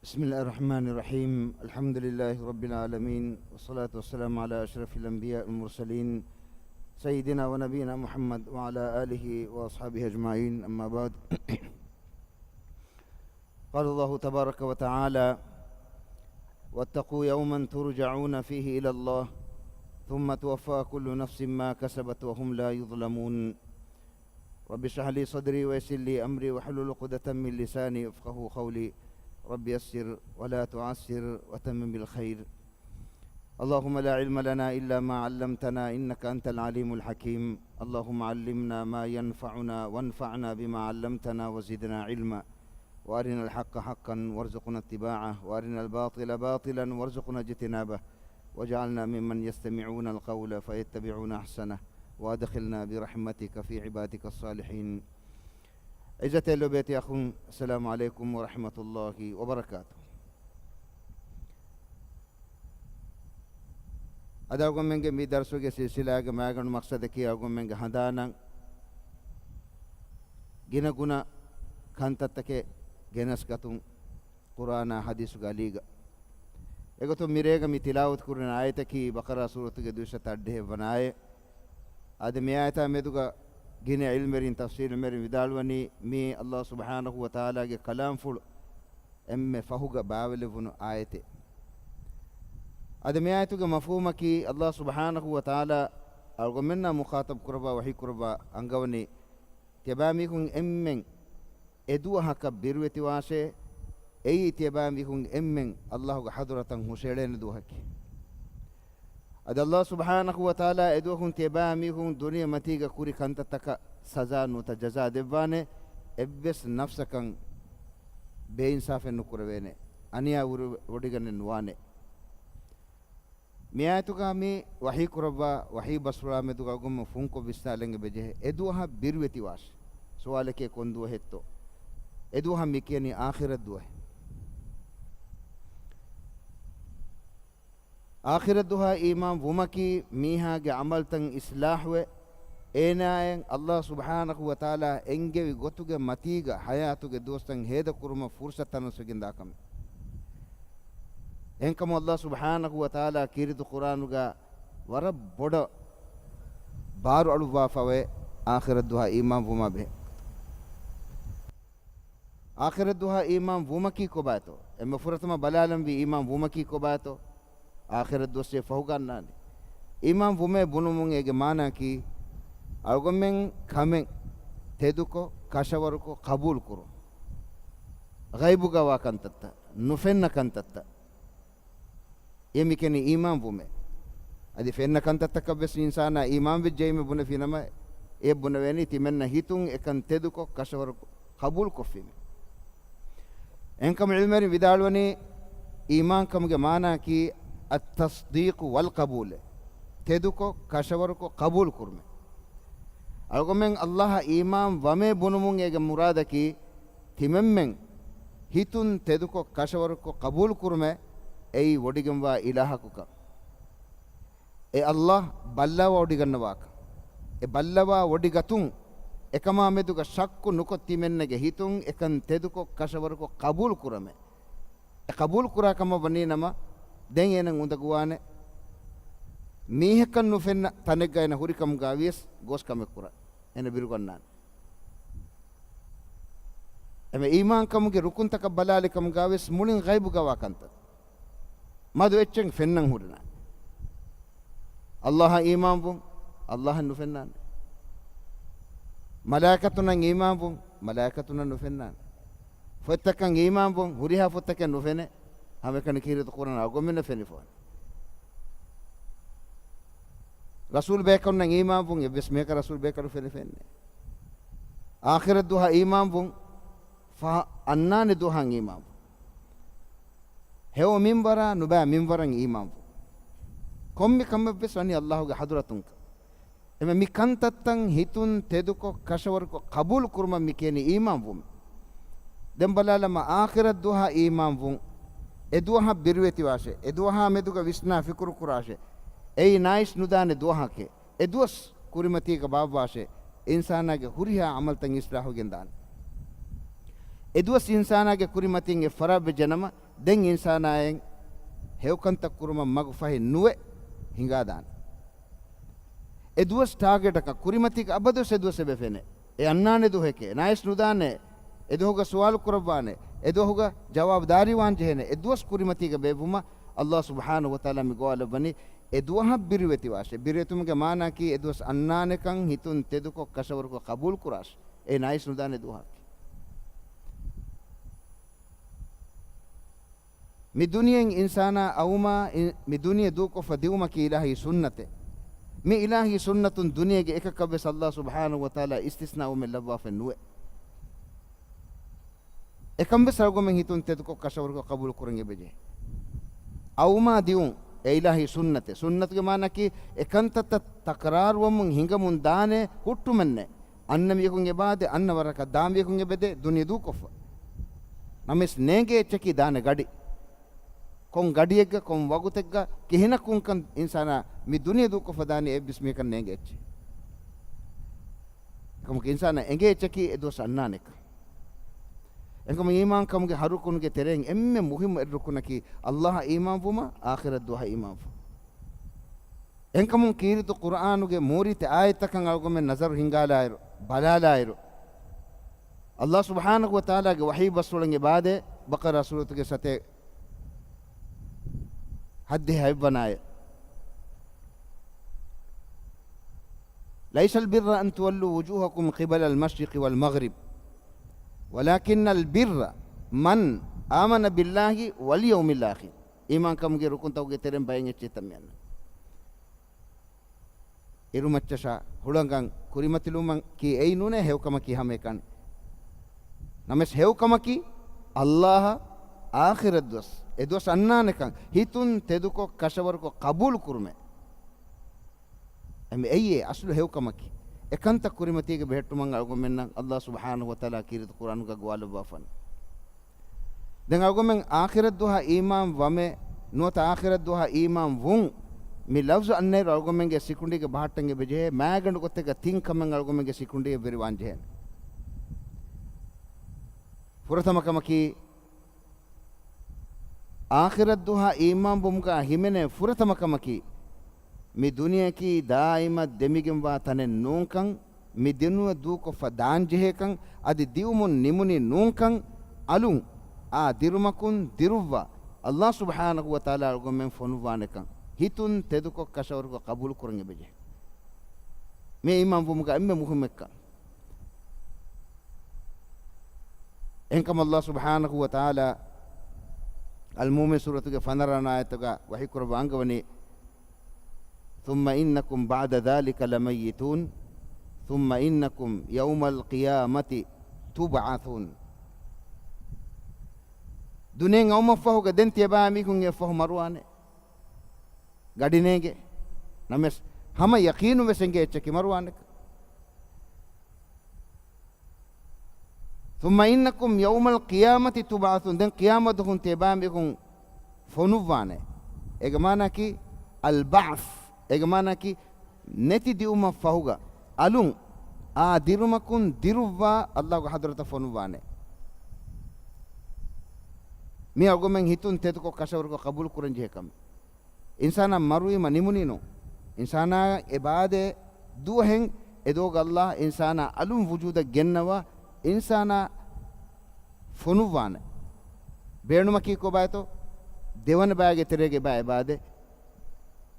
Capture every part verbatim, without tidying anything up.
بسم الله الرحمن الرحيم. الحمد لله رب العالمين، والصلاة والسلام على أشرف الأنبياء والمرسلين، سيدنا ونبينا محمد وعلى آله وأصحابه أجمعين. أما بعد. قال الله تبارك وتعالى: واتقوا يوما ترجعون فيه إلى الله ثم توفى كل نفس ما كسبت وهم لا يظلمون. رب اشرح لي صدري ويسر لي أمري واحلل عقدة من لساني يفقهوا قولي. رب يسر ولا تعسر وتمم بالخير. اللهم لا علم لنا إلا ما علمتنا إنك أنت العليم الحكيم. اللهم علمنا ما ينفعنا وانفعنا بما علمتنا وزدنا علما. وأرنا الحق حقا وارزقنا اتباعه، وأرنا الباطل باطلا وارزقنا اجتنابه، واجعلنا ممن يستمعون القول فيتبعون أحسنه، وأدخلنا برحمتك في عبادك الصالحين. ޢިއްޒަތްތެރި ލޮބުވެތި އަޚުން، السلام عليكم ورحمة الله وبركاته. އަދި އަޅުގަނޑުމެންގެ މި ދަރުސުގެ ސިލްސިލާގެ މައިގަނޑު މަޤްޞަދަކީ އަޅުގަނޑުމެންގެ ހަނދާނަށް ގިނަގުނަ ކަންތައްތަކެއް ގެނެސްގަތުން ޤުރްއާނާ ޙަދީޘުގެ އަލީގަ. އެގޮތުން މިރޭގަ މި ތިލާވަތު ކުރަން އާޔަތަކީ ބަޤަރާ ސޫރަތުގެ ދުއިސައްތަ އަށްޑިހަ ވަނަ އާޔަތް. އަދި މި އާޔަތާ މެދުގަ ގިނަ ޢިލްމުވެރިން، ތަފްސީރުވެރިން ވިދާޅުވަނީ މީ ﷲ ސުބްޙާނަހޫ ވަތަޢާލާގެ ކަލާމްފުޅު އެންމެ ފަހުގަ ބާވެލެއްވުނު އާޔަތެއް. އަދި މި އާޔަތުގެ މަފްހޫމަކީ ﷲ ސުބްޙާނަހޫ ވަތަޢާލާ އަޅުގަނޑުމެންނާ މުޚާޠަބު ކުރައްވާ ވަޙީ ކުރައްވާ އަންގަވަނީ، ތިޔަބައިމީހުން އެންމެން އެ ދުވަހަކަށް ބިރުވެތިވާށޭ، އެއީ ތިޔަބައިމީހުން އެންމެން ﷲގެ ޙަޟްރަތަށް ހުށައެޅޭނެ ދުވަހަކީ. އަދި ﷲ ސުބްޙާނަހޫ ވަތަޢާލާ އެދުވަހުން ތިޔަބައިމީހުން ދުނިޔެމަތީގަ ކުރި ކަންތައްތަކަށް ސަޒާ ނުވަތަ ޖަޒާ ދެއްވާނެ. އެއްވެސް ނަފްސަކަށް ބޭއިންސާފެއް ނުކުރެވޭނެ. އަނިޔާވެރިވެވޮޑިގަނެއް ނުވާނެ. މި އާޔަތުގަ މި ވަޙީ ކުރައްވާ ވަޙީ ބަސްފުޅާ މެދުގަ އަޅުގަނޑުމެން ފުންކޮށް ވިސްނާލަން އެބަޖެހޭ. އެ ދުވަހަށް ބިރުވެތިވާށޭ. ސުވާލަކީ ކޮން ދުވަހެއްތޯ؟ އެ ދުވަހަށް މި ކިޔަނީ އާޚިރަތް ދުވަހޭ. އާޚިރަތް ދުވަހާ އީމާން ވުމަކީ މީހާގެ ޢަމަލްތައް އިޞްލާޙުވެ، އޭނާއަށް ﷲ ސުބްޙާނަހޫ ވަތަޢާލާ އެންގެވި ގޮތުގެ މަތީގަ ޙަޔާތުގެ ދުވަސްތައް ހޭދަކުރުމަށް ފުރުޞަތު ތަނަވަސްވެގެންދާ ކަމެއް. އެހެންކަމުން ﷲ ސުބްޙާނަހޫ ވަތަޢާލާ ކީރިތި ޤުރްއާނުގަ ވަރަށް ބޮޑަށް ބާރު އަޅުއްވާފަވޭ އާޚިރަތް ދުވަހާ އީމާން ވުމާ ބެހޭ. އާޚިރަތް ދުވަހާ އީމާން ވުމަކީ ކޮބާތޯ؟ އެންމެ ފުރަތަމަ ބަލާލަންވީ އީމާން ވުމަކީ ކޮބާތޯ؟ އާޚިރަތް ދުވަސް ފަހުގަ އަންނާނެ. އީމާން ވުމޭ ބުނުމުން އޭގެ މާނައަކީ، އަޅުގަނޑުމެން ކަމެއް ތެދުކޮށް، ކަށަވަރުކޮށް، ޤަބޫލު ކުރުން. ޣައިބުގަވާ ކަންތައްތައް، ނުފެންނަ ކަންތައްތައް. އެ މިކެނި އީމާން ވުމޭ. އަދި ފެންނަ ކަންތައްތަކަށް ވެސް އިންސާނާ އީމާން ވެއްޖައީމެ ބުނެފިނަމަ، އެ ބުނެވޭނީ ތިމެންނަ ހިތުން އެކަން ތެދުކޮށް، ކަށަވަރުކޮށް، ޤަބޫލުކޮށްފީމެ. އެހެންކަމުން ޢިލްމުވެރިން ވިދާޅުވަނީ، އީމާންކަމުގެ މާނައަކީ، އައްތަޞްދީޤު ވަލް ޤަބޫލޭ. ތެދުކޮށް، ކަށަވަރުކޮށް، ޤަބޫލު ކުރުމޭ. އަޅުގަމެން ﷲ އަށް އީމާން ވަމޭ ބުނުމުން އޭގެ މުރާދަކީ، ތިމެންމެން ހިތުން ތެދުކޮށް، ކަށަވަރުކޮށް، ޤަބޫލު ކުރުމޭ، އެއީ ވޮޑިގެންވާ އިލާހަކުކަން. އެ ﷲ ބައްލަވާ ވޮޑިގަންނަވާކަން. އެ ބައްލަވާ ވޮޑިގަތުން، އެކަމާ މެދުގަ ޝައްކު ނުކޮށް ތިމެންނެގެ ހިތުން އެކަން ތެދުކޮށް، ކަށަވަރުކޮށް، ޤަބޫލު ކުރަމޭ. އެ ޤަބޫލު ކުރާ ކަމަށް ވަނީ ނަމަ، ދެން އޭނަ އުނދަގޫވާނެ. މީހަކަށް ނުފެންނަ ތަނެއްގަ އޭނަ ހުރި ކަމުގަ ވިޔަސް ގޯސް ކަމެއް ކުރާނެ. އޭނަ ބިރުގަންނާނެ. އެމެ އީމާންކަމުގެ ރުކުންތަކަށް ބަލާލި ކަމުގަ ވެސް މުޅިން ޣައިބުގަވާ ކަންތައް. މަދު އެއްޗެއް ފެންނަން ހުރިނާ. ﷲ އަށް އީމާންވުން، ﷲ އަށް ނުފެންނާނެ. މަލާއިކަތުންނަށް އީމާންވުން، މަލާއިކަތުންނަށް ނުފެންނާނެ. ފޮތްތަކަށް އީމާންވުން، ހުރިހާ ފޮތްތަކެއް ނުފެނޭ. ހަމައެކަނި ކީރިތި ޤުރްއާން އަޅުގަނޑުމެންނަށް ފެނިފަވަނީ. ރަސޫލު ބޭކަލުންނަށް އީމާންވުން، އެއްވެސް މީހަކަށް ރަސޫލު ބޭކަލުން ފެނި ފެންނޭ. އާޚިރަތް ދުވަހަށް އީމާންވުން، ފަހަ އަންނާނެ ދުވަހަށް އީމާންވުން. ހެޔޮ މިންވަރާ ނުބައި މިންވަރަށް އީމާންވުން. ކޮންމެ ކަމެއްވެސް ވަނީ ﷲގެ ޙަޟްރަތުން. އެމެ މި ކަންތައްތައް ހިތުން ތެދުކޮށް، ކަށަވަރުކޮށް، ޤަބޫލު ކުރުމަށް މި ކިޔަނީ އީމާންވުން. ދެން ބަލާލަމާ، އާޚިރަތް ދުވަހަށް އީމާންވުން، އެ ދުވަހަށް ބިރުވެތިވާށޭ، އެ ދުވަހާ މެދުގަ ވިސްނާ ފިކުރު ކުރާށޭ، އެއީ ނާއިސް ނުދާނެ ދުވަހަކޭ، އެ ދުވަސް ކުރިމަތީގަ ބާއްވާށޭ، އިންސާނާގެ ހުރިހާ ޢަމަލްތައް އިޞްލާޙުވެގެން ދާނެ. އެދުވަސް އިންސާނާގެ ކުރިމަތީން އެއް ފަރާތްވެއްޖެނަމަ، ދެން އިންސާނާއަށް ހެޔޮކަންތައް ކުރުމަށް މަގު ފަހެއް ނުވެ ހިނގާދާނެ. އެދުވަސް ޓާގެޓަކަށް، ކުރިމަތީގަ އަބަދުވެސް އެދުވަސް އެބަ ފެނޭ. އެ އަންނާނެ ދުވަހެކޭ، ނައިސް ނުދާނެ، އެދުވަހުގަ ސުވާލު ކުރައްވާނެ، އެދުވަހުގަ ޖަވާބު ދާރިވާން ޖެހޭނެ، އެދުވަސް ކުރިމަތީގަ ބޭއްވުމަށް އައްލާހު ސުބްޙާނަހު ވަތަޢާލާ މި ގޮވާލައްވަނީ، އެދުވަހަށް ބިރުވެތިވާށޭ. ބިރުވެތުމުގެ މާނައަކީ އެދުވަސް އަންނާނެކަން ހިތުން ތެދުކޮށް ކަށަވަރުކޮށް ޤަބޫލު ކުރާށޭ. އެ ނައިސް ނުދާނެ ދުވަހަކީ. މި ދުނިޔެއިން އިންސާނާ އައުމާ، އި-، މި ދުނިޔެ ދޫކޮށްފަ ދިއުމަކީ އިލާހީ ސުންނަތެއް. މި އިލާހީ ސުންނަތުން ދުނިޔޭގެ އެކަކަށްވެސް އައްލާހު ސުބްޙާނަހު ވަތަޢާލާ އިސްތިސްނާވުމެއް ލައްވާފައެއް ނުވޭ. އެކަންވެސް އަޅުގަމެން ހިތުން ތެދުކޮށް ކަށަވަރުކޮށް ޤަބޫލު ކުރަން އެބަޖެހޭ. އައުމާ ދިއުން އެ އިލާހީ ސުންނަތެއް. ސުންނަތުގެ މާނައަކީ އެކަންތައްތައް ތަކްރާރުވަމުން ހިނގަމުން ދާނެ ހުއްޓުމެއްނެއް. އަންނަ މީހަކުން އެބައާދޭ، އަންނަ ވަރަކަށް ދާން މީހަކުން އެބަދޭ، ދުނިޔެ ދޫކޮށްފަ. ނަމަވެސް ނޭނގޭ އެއްޗަކީ ދާނެ ގަޑި. ކޮން ގަޑިއެއްގަ، ކޮން ވަގުތެއްގަ، ކިހިނަކުންކަން އިންސާނާ މި ދުނިޔެ ދޫކޮށްފަ ދާނީ އެއްވެސް މީހަކަށް ނޭނގޭ އެއްޗެއް. އެކަމަކު އިންސާނާ އެނގޭ އެއްޗަކީ އެދުވަސް އަންނާނެކަން. އެކަމަ އީމާންކަމުގެ ހަ ރުކުނުގެ ތެރެއިން އެންމެ މުހިއްމު އެއް ރުކުނަކީ އައްލާހަށް އީމާންވުމާ، އާޚިރަތް ދުވަހަށް އީމާންވުން. އެންކަމުން ކީރިތި ޤުރްއާނުގެ މޫރިތި އާޔަތްތަކަށް އަޅުގަމެން ނަޒަރު ހިންގާލާއިރު، ބަލާލާއިރު، އައްލާހު ސުބްޙާނަހު ވަތަޢާލާގެ ވަޙީ ބަސްފުޅަށް އެބައާދޭ، ބަޤަރާ ސޫރަތުގެ ސަތޭކަ ހައްދިހަ ހަތްވަނަ އާޔަތް. ليس البر أن تولوا وجوهكم قبل المشرق والمغرب ولكن البر من آمن بالله واليوم الآخر. އީމާންކަމުގެ ރުކުންތަކުގެ ތެރެއިން ބައެއް އެއްޗެއްތައް މިއަންނަ. އިރުމައްޗަށާ ހުޅަނގަށް ކުރިމަތިލުމަކީ އެއީ ނޫނޭ ހެޔޮކަމަކީ ހަމައެކަނި. ނަމަވެސް ހެޔޮކަމަކީ އައްލާހަށް އާޚިރަތް ދުވަސް، އެ ދުވަސް އަންނާނެކަން ހިތުން ތެދުކޮށް ކަށަވަރުކޮށް ޤަބޫލު ކުރުމޭ. އެމެ އެއީ އަސްލު ހެޔޮކަމަކީ. އެކަންތައް ކުރިމަތީގަ ބެހެއްޓުމަށް އަޅުގަނޑުމެންނަށް އައްލާހު ސުބްޙާނަހު ވަތަޢާލާ ކީރިތި ޤުރްއާނުގަ ގޮވާލައްވާފަން. ދެން އަޅުގަނޑުމެން އާޚިރަތް ދުވަހަށް އީމާން ވަމެ، ނުވަތަ އާޚިރަތް ދުވަހަށް އީމާން ވުން މި ލަފްޒު އަންނައިރު އަޅުގަނޑުމެންގެ ސިކުނޑީގަ ބަހައްޓަން އެބަޖެހޭ، މާގަނޑު ގޮތެއްގަ ތިން ކަމެއް އަޅުގަނޑުމެންގެ ސިކުނޑީއަށް ވެރިވާން ޖެހޭނެ. ފުރަތަމަ ކަމަކީ، އާޚިރަތް ދުވަހަށް އީމާންވުމުގަ ހިމެނޭ ފުރަތަމަ ކަމަކީ، މި ދުނިޔެއަކީ ދާއިމަށް ދެމިގެންވާ ތަނެއް ނޫންކަން، މި ދުނިޔެ ދޫކޮށްފަ ދާންޖެހޭކަން، އަދި ދިއުމުން ނިމުނީ ނޫންކަން، އަލުން އާ ދިރުމަކުން ދިރުއްވާ އައްލާހު ސުބްޙާނަހު ވަތަޢާލާ އަޅުގަނޑުމެން ފޮނުއްވާނެކަން ހިތުން ތެދުކޮށް ކަށަވަރުކޮށް ޤަބޫލު ކުރަން އެބަޖެހޭ. މި އީމާންވުމުގަ އެންމެ މުހިއްމު އެއްކަން. އެހެންކަމުން އައްލާހު ސުބްޙާނަހު ވަތަޢާލާ އަލްމުއުމިން ސޫރަތުގެ ފަނަރަ ވަނަ އާޔަތުގަ ވަޙީކުރައްވާ އަންގަވަނީ، ثم إنكم بعد ذلك لميتون ثم إنكم يوم القيامة تبعثون. ދުނިޔެއިން އައުމަށްފަހުގަ ދެން ތިޔަބައިމީހުން އެއަށްފަހު މަރުވާނެ. ގަޑި ނޭނގޭ. ނަމަވެސް ހަމަ ޔަޤީނުން ވެސް އެނގޭ އެއްޗަކީ މަރުވާނެކަން. ثم إنكم يوم القيامة تبعثون. ދެން ޤިޔާމަތް ދުވަހުން ތިޔަބައިމީހުން ފޮނުއްވާނެ. އޭގެ މާނައަކީ البعث. އޭގެ މާނައަކީ ނެތި ދިއުމަށް ފަހުގަ އަލުން އާ ދިރުމަކުން ދިރުއްވާ އައްލާހުގެ ޙަޟްރަތަށް ފޮނުއްވާނެ. މި އަޅުގަނޑުމެން ހިތުން ތެދުކޮށް ކަށަވަރުކޮށް ޤަބޫލު ކުރަން ޖެހޭ ކަމެއް. އިންސާނާ މަރުވީމަ ނިމުނީ ނޫން. އިންސާނާ އެބައާދޭ ދުވަހެއް އެ ދުވަހުގަ އައްލާހު އިންސާނާ އަލުން ވުޖޫދަށް ގެންނަވާ އިންސާނާ ފޮނުއްވާނެ. ބޭނުމަކީ ކޮބާތޯ؟ ދެވަނަ ބައިގެ ތެރޭގަ އެބައާދޭ.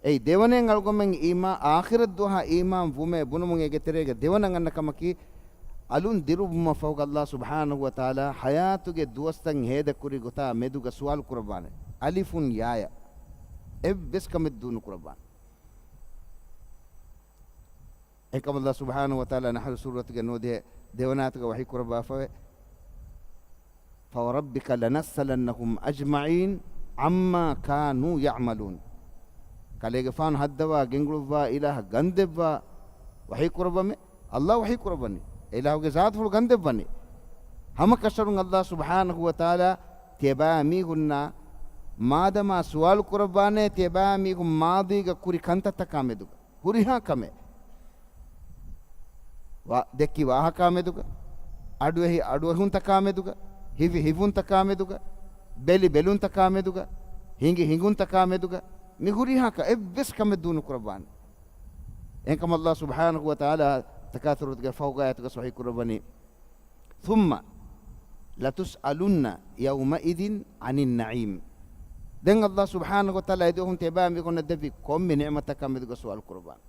އެއީ ދެވަނައިން އަޅުގަނޑުމެން އީމާ-، އާޚިރަތް ދުވަހަށް އީމާން ވުމޭ ބުނުމުން އޭގެ ތެރޭގަ ދެވަނަ އަންނަ ކަމަކީ، އަލުން ދިރުއްވުމަށް ފަހުގަ އައްލާހު ސުބްޙާނަހު ވަތަޢާލާ ޙަޔާތުގެ ދުވަސްތައް ހޭދަކުރި ގޮތާ މެދުގަ ސުވާލު ކުރައްވާނެ. އަލިފުން ޔާޔަށް އެއްވެސް ކަމެއް ދޫނުކުރައްވާނެ. އެކަމަށް އައްލާހު ސުބްޙާނަހު ވަތަޢާލާ ނަޙްލު ސޫރަތުގެ ނުވަދިހަ ދެވަނަ އާޔަތުގަ ވަޙީ ކުރައްވާފަވޭ، فوربك لنسألنهم أجمعين عما كانوا يعملون. ކަލޭގެފާނު ހައްދަވާ ގެންގުޅުއްވާ އިލާހަށް ގަންދެއްވާ ވަޙީ ކުރައްވަމޭ. އައްލާހު ވަޙީ ކުރައްވަނީ. އެ އިލާހުގެ ޒާތުފުޅު ގަންދެއްވަނީ. ހަމަ ކަށަވަރުން އައްލާހު ސުބްޙާނަހު ވަތަޢާލާ ތިޔަބައިމީހުންނާ މާދަމާ ސުވާލު ކުރައްވާނެ، ތިޔަބައިމީހުން މާޟީގަ ކުރި ކަންތައްތަކާ މެދުގަ ހުރިހާ ކަމެއް، ވާ-، ދެއްކި ވާހަކާ މެދުގަ، އަޑުއެހި އަޑުއެހުންތަކާ މެދުގަ، ހިވި ހިވުންތަކާ މެދުގަ، ބެލި ބެލުންތަކާ މެދުގަ، ހިނގި ހިނގުންތަކާ މެދުގަ، މި ހުރިހާ ކަ-، އެއްވެސް ކަމެއް ދޫނުކުރައްވާނެ. އެހެންކަމަށް ﷲ ސުބްޙާނަހޫ ވަތަޢާލާ ތަކާސުރުގެ ފަހުގެ އާޔަތުގަ ވަޙީ ކުރައްވަނީ، ثُمَّ لَتُسْأَلُنَّ يَوْمَئِذٍ عَنِ النَّعِيمِ. ދެން ﷲ ސުބްޙާނަހޫ ވަތަޢާލާ އެދުވަހުން ތިޔަބައިމީހުންނަށް ދެއްވި ކޮންމެ ނިޢުމަތަކާ މެދުގަ ސުވާލު ކުރައްވާނެ.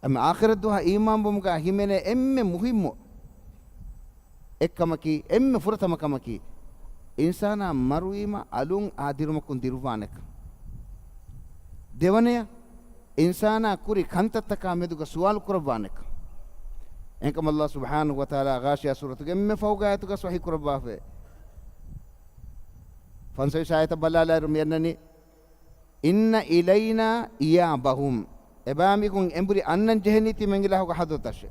އެމަ އާޚިރަތް ދުވަހަށް އީމާންވުމުގަ ހިމެނޭ އެންމެ މުހިއްމު އެއްކަމަކީ، އެންމެ ފުރަތަމަ ކަމަކީ، އިންސާނާ މަރުވީމަ އަލުން އާ ދިރުމަކުން ދިރުއްވާނެކަން. ދެވަނަޔަށް، އިންސާނާ ކުރި ކަންތައްތަކާ މެދުގަ ސުވާލު ކުރައްވާނެކަން. އެހެންކަމަށް ﷲ ސުބްޙާނަހޫ ވަތަޢާލާ ޣާޝިޔާ ސޫރަތުގެ އެންމެ ފަހުގެ އާޔަތުގަ ވަޙީ ކުރައްވާފައި. ފަންސަވީސް އާޔަތަށް ބަލާލާއިރު މިއަންނަނީ، إِنَّ إِلَيْنَا إِيَابَهُمْ. އެބައިމީހުން އެނބުރި އަންނަން ޖެހެނީ ތިމެން އިލާހުގެ ޙަޟްރަތަށެ.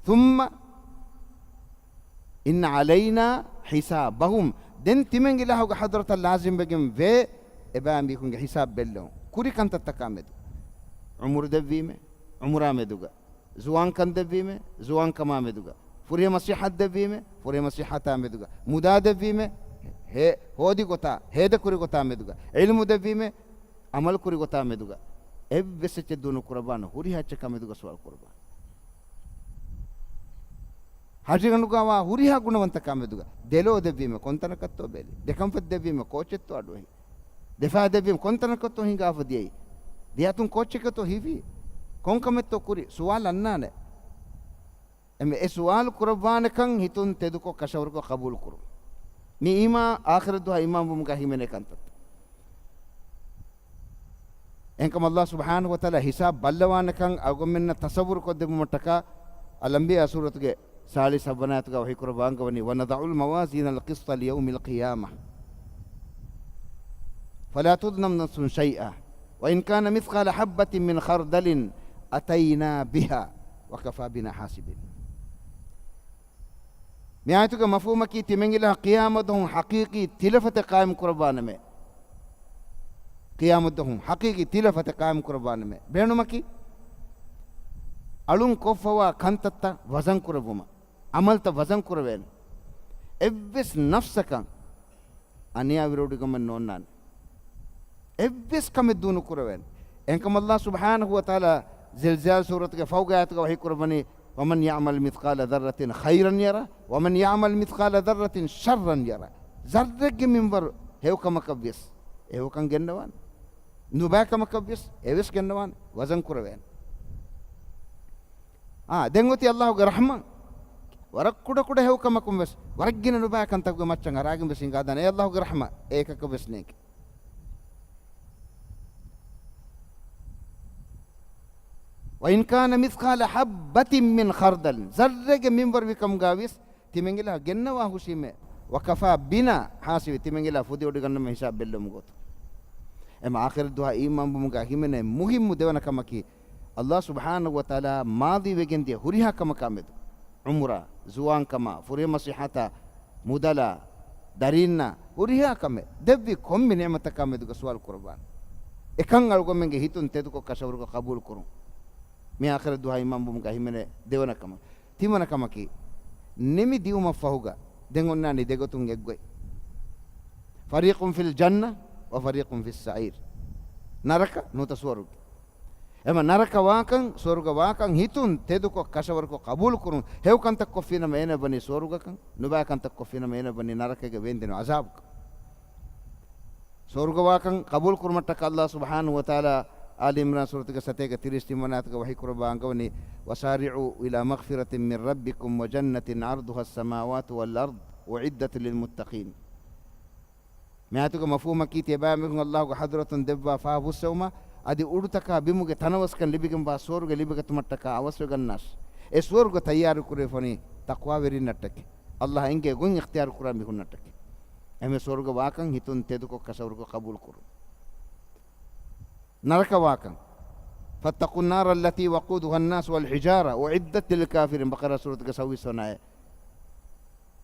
ثُمَّ إِنَّ عَلَيْنَا حِسَابَهُمْ. ދެން ތިމެން އިލާހުގެ ޙަޟްރަތަށް ލާޒިމްވެގެން ވޭ އެބައިމީހުންގެ ޙިސާބް ބެއްލެވުން. ކުރި ކަންތައްތަކާ މެދު. ޢުމުރު ދެއްވީމޭ، ޢުމުރާ މެދުގަ. ޒުވާންކަން ދެއްވީމޭ، ޒުވާންކަމާ މެދުގަ. ފުރިހަމަ ޞިއްޙަތް ދެއްވީމޭ، ފުރިހަމަ ޞިއްޙަތާ މެދުގަ. މުދާ ދެއްވީމޭ، ހޭ، ހޯދި ގޮތާ، ހޭދަކުރި ގޮތާ މެދުގަ. ޢިލްމު ދެއްވީމޭ، ޢަމަލުކުރި ގޮތާ މެދުގަ. އެއްވެސް އެއްޗެއް ދޫނުކުރައްވާނެ، ހުރިހާ އެއްޗަކާ މެދުގަ ސުވާލު ކުރައްވާނެ. ހަށިގަނޑުގަވާ ހުރިހާ ގުނަވަންތަކާ މެދުގަ. ދެލޯ ދެއްވީމޭ، ކޮންތަނަކަށްތޯ ބެލި؟ ދެކަންފަތް ދެއްވީމޭ، ކޯއްޗެއްތޯ އަޑުއެހި؟ ދެފާ ދެއްވީމަ ކޮންތަނަކަށްތޯ ހިނގާފަ ދިޔައީ؟ ދެއަތުން ކޯއްޗެކޭތޯ ހިފީ؟ ކޮންކަމެއްތޯ ކުރީ؟ ސުވާލު އަންނާނެ. އެމެ އެ ސުވާލު ކުރައްވާނެކަން ހިތުން ތެދުކޮށް ކަށަވަރުކޮށް ޤަބޫލުކުރުން. މި އީމާ އާޚިރަތް ދުވަހަށް އީމާންވުމުގަ ހިމެނޭ ކަންތައްތައް. އެހެންކަމަށް ﷲ ސުބްޙާނަހޫ ވަތަޢާލާ ޙިސާބް ބައްލަވާނެކަން އަޅުގަނޑުމެންނަށް ތަޞައްވުރު ކޮށްދެއްވުމަށްޓަކާ އަލްއަންބިޔާ ސޫރަތުގެ ސާޅީސް ހައްވަނަ އާޔަތުގަ ވަޙީ ކުރައްވާ އަންގަވަނީ، وَنَضَعُ الْمَوَازِينَ الْقِسْطَ لِيَوْمِ الْقِيَامَةِ فَلَا تُظْلَمُ نَفْسٌ شَيْئًا وَإِنْ كَانَ مِثْقَالَ حَبَّةٍ مِنْ خَرْدَلٍ أَتَيْنَا بِهَا وَكَفَى بِنَا حَاسِبِينَ. މި އާޔަތުގެ މަފްހޫމަކީ، ތިމެން އިލާހު ޤިޔާމަތް ދުވަހު ޙަޤީޤީ ތިލަފަތެއް ޤާއިމް ކުރައްވާނަމޭ. ޤިޔާމަތް ދުވަހު ޙަޤީޤީ ތިލަފަތެއް ޤާއިމް ކުރައްވާނަމޭ. ބޭނުމަކީ، އަޅުން ކޮށްފަވާ ކަންތައްތައް ވަޒަން ކުރެއްވުމަށް، ޢަމަލުތައް ވަޒަން ކުރެވޭނެ. އެއްވެސް ނަފްސަކަށް އަނިޔާވެރިވޮޑިގަމެއް ނޯންނާނެ. އެއްވެސް ކަމެއް ދޫނުކުރެވޭނެ. އެހެންކަމަށް ﷲ ސުބްޙާނަހޫ ވަތަޢާލާ ޒިލްޒާލް ސޫރަތުގެ ފަހުގެ އާޔަތުގަ ވަޙީ ކުރައްވަނީ، وَمَنْ يَعْمَلْ مِثْقَالَ ذَرَّةٍ خَيْرًا يَرَهُ وَمَنْ يَعْمَلْ مِثْقَالَ ذَرَّةٍ شَرًّا يَرَهُ. ޒައްރެއްގެ މިންވަރު ހެޔޮކަމަކަށްވިޔަސް އެ ހެޔޮކަން ގެންނަވާނެ. ނުބައިކަމަކަށްވިޔަސް އެވެސް ގެންނަވާނެ. ވަޒަން ކުރެވޭނެ. އާ، ދެން އޮތީ ﷲގެ ރަޙްމަތް. ވަރަށް ކުޑަކުޑަ ހެޔޮކަމަކުން ވެސް، ވަރަށް ގިނަ ނުބައި ކަންތަކުގެ މައްޗަށް އަރާގެން ވެސް ހިނގާދާނެ. އެ ﷲގެ ރަޙްމަތް އެއަކަކަށް ވެސް ނޭނގެ. وَإِنْ كَانَ مِثْقَالَ حَبَّةٍ مِنْ خَرْدَلٍ، ޒައްރެއްގެ މިންވަރު ވިކަމުގަ ވިޔަސް، ތިމެން އިލާހު ގެންނަވާ ހުށީމޭ. وَكَفَى بِنَا حَاسِبِينَ، ތިމެން އިލާހު ފުދިވޮޑިގަންނަމޭ ހިސާބް ބެއްލެވުމުގެ ގޮތުން. އެމަ އާޚިރަތް ދުވަހަށް އީމާންވުމުގަ ހިމެނޭ މުހިއްމު ދެވަނަ ކަމަކީ، ﷲ ސުބްޙާނަހޫ ވަތަޢާލާ މާޟީ ވެގެން ދިޔަ ހުރިހާ ކަމަކާ މެދު، ޢުމުރާ، ޒުވާންކަމާ، ފުރިހަމަ ޞިއްޙަތާ، މުދަލާ، ދަރީންނާ، ހުރިހާ ކަމެއް ދެއްވި ކޮންމެ ނިޢުމަތަކާ މެދުގަ ސުވާލު ކުރައްވާނެ. އެކަން އަޅުގަނޑުމެންގެ ހިތުން ތެދުކޮށް ކަށަވަރުކޮށް ޤަބޫލު ކުރުން. މި އާޚިރަތް ދުވަހަށް އީމާންވުމުގަ ހިމެނޭ ދެވަނަ ކަމަށް. ތިންވަނަ ކަމަކީ، ނިމި ދިއުމަށްފަހުގަ ދެން އޮންނާނީ ދެގޮތުން އެއްގޮތް. فَرِيقٌ فِي الْجَنَّةِ وَفَرِيقٌ فِي السَّعِيرِ. ނަރަކަ ނުވަތަ ސުވަރުގެ. އެމަ ނަރަކަ ވާކަން، ސުވަރުގެ ވާކަން ހިތުން ތެދުކޮށް ކަށަވަރުކޮށް ޤަބޫލު ކުރުން. ހެޔޮ ކަންތައް ކޮށްފިނަމަ އޭނަ ވަނީ ސުވަރުގަކަން، ނުބައި ކަންތައް ކޮށްފިނަމަ އޭނަ ވަނީ ނަރަކަގެ ވޭންދެނި ޢަޒާބުކަން. ސުވަރުގެ ވާކަން ޤަބޫލު ކުރުމަށްޓަކައި ﷲ ސުބްޙާނަހޫ ވަތަޢާލާ އާލި ޢިމްރާން ސޫރަތުގެ ސަތޭކަ ތިރީސް ތިންވަނަ އާޔަތުގަ ވަޙީ ކުރައްވާ އަންގަވަނީ، وَسَارِعُوا إِلَىٰ مَغْفِرَةٍ مِّن رَّبِّكُمْ وَجَنَّةٍ عَرْضُهَا السَّمَاوَاتُ وَالْأَرْضُ أُعِدَّتْ لِلْمُتَّقِينَ. މި އާޔަތުގެ މަފްހޫމަކީ ތިޔަބައިމީހުން ﷲގެ ޙަޟްރަތުން ދެއްވާ ފާފަ ފުއްސެވުމަށް އަދި އުޑުތަކާ ބިމުގެ ތަނަވަސްކަން ލިބިގެންވާ ސުވަރުގެ ލިބިގަތުމަށްޓަކާ އަވަސްވެގަންނާށި. އެ ސުވަރުގެ ތައްޔާރު ކުރެވިފަނީ ތަޤްވާވެރިން ނައްޓަކައި. ﷲ އެނގޭ ގޮތް އިޚްތިޔާރު ކުރާ މީހުން ނައްޓަކައި. އެހެންވެ ސުވަރުގެ ވާކަން ހިތުން ތެދުކޮށް ކަށަވަރުކޮށް ޤަބޫލު ކުރުން. ނަރަކަ ވާކަން. فَاتَّقُوا النَّارَ الَّتِي وَقُودُهَا النَّاسُ وَالْحِجَارَةُ أُعِدَّتْ لِلْكَافِرِينَ، ބަޤަރާ ސޫރަތުގެ ސައްބީސް ވަނަ އާޔަތް.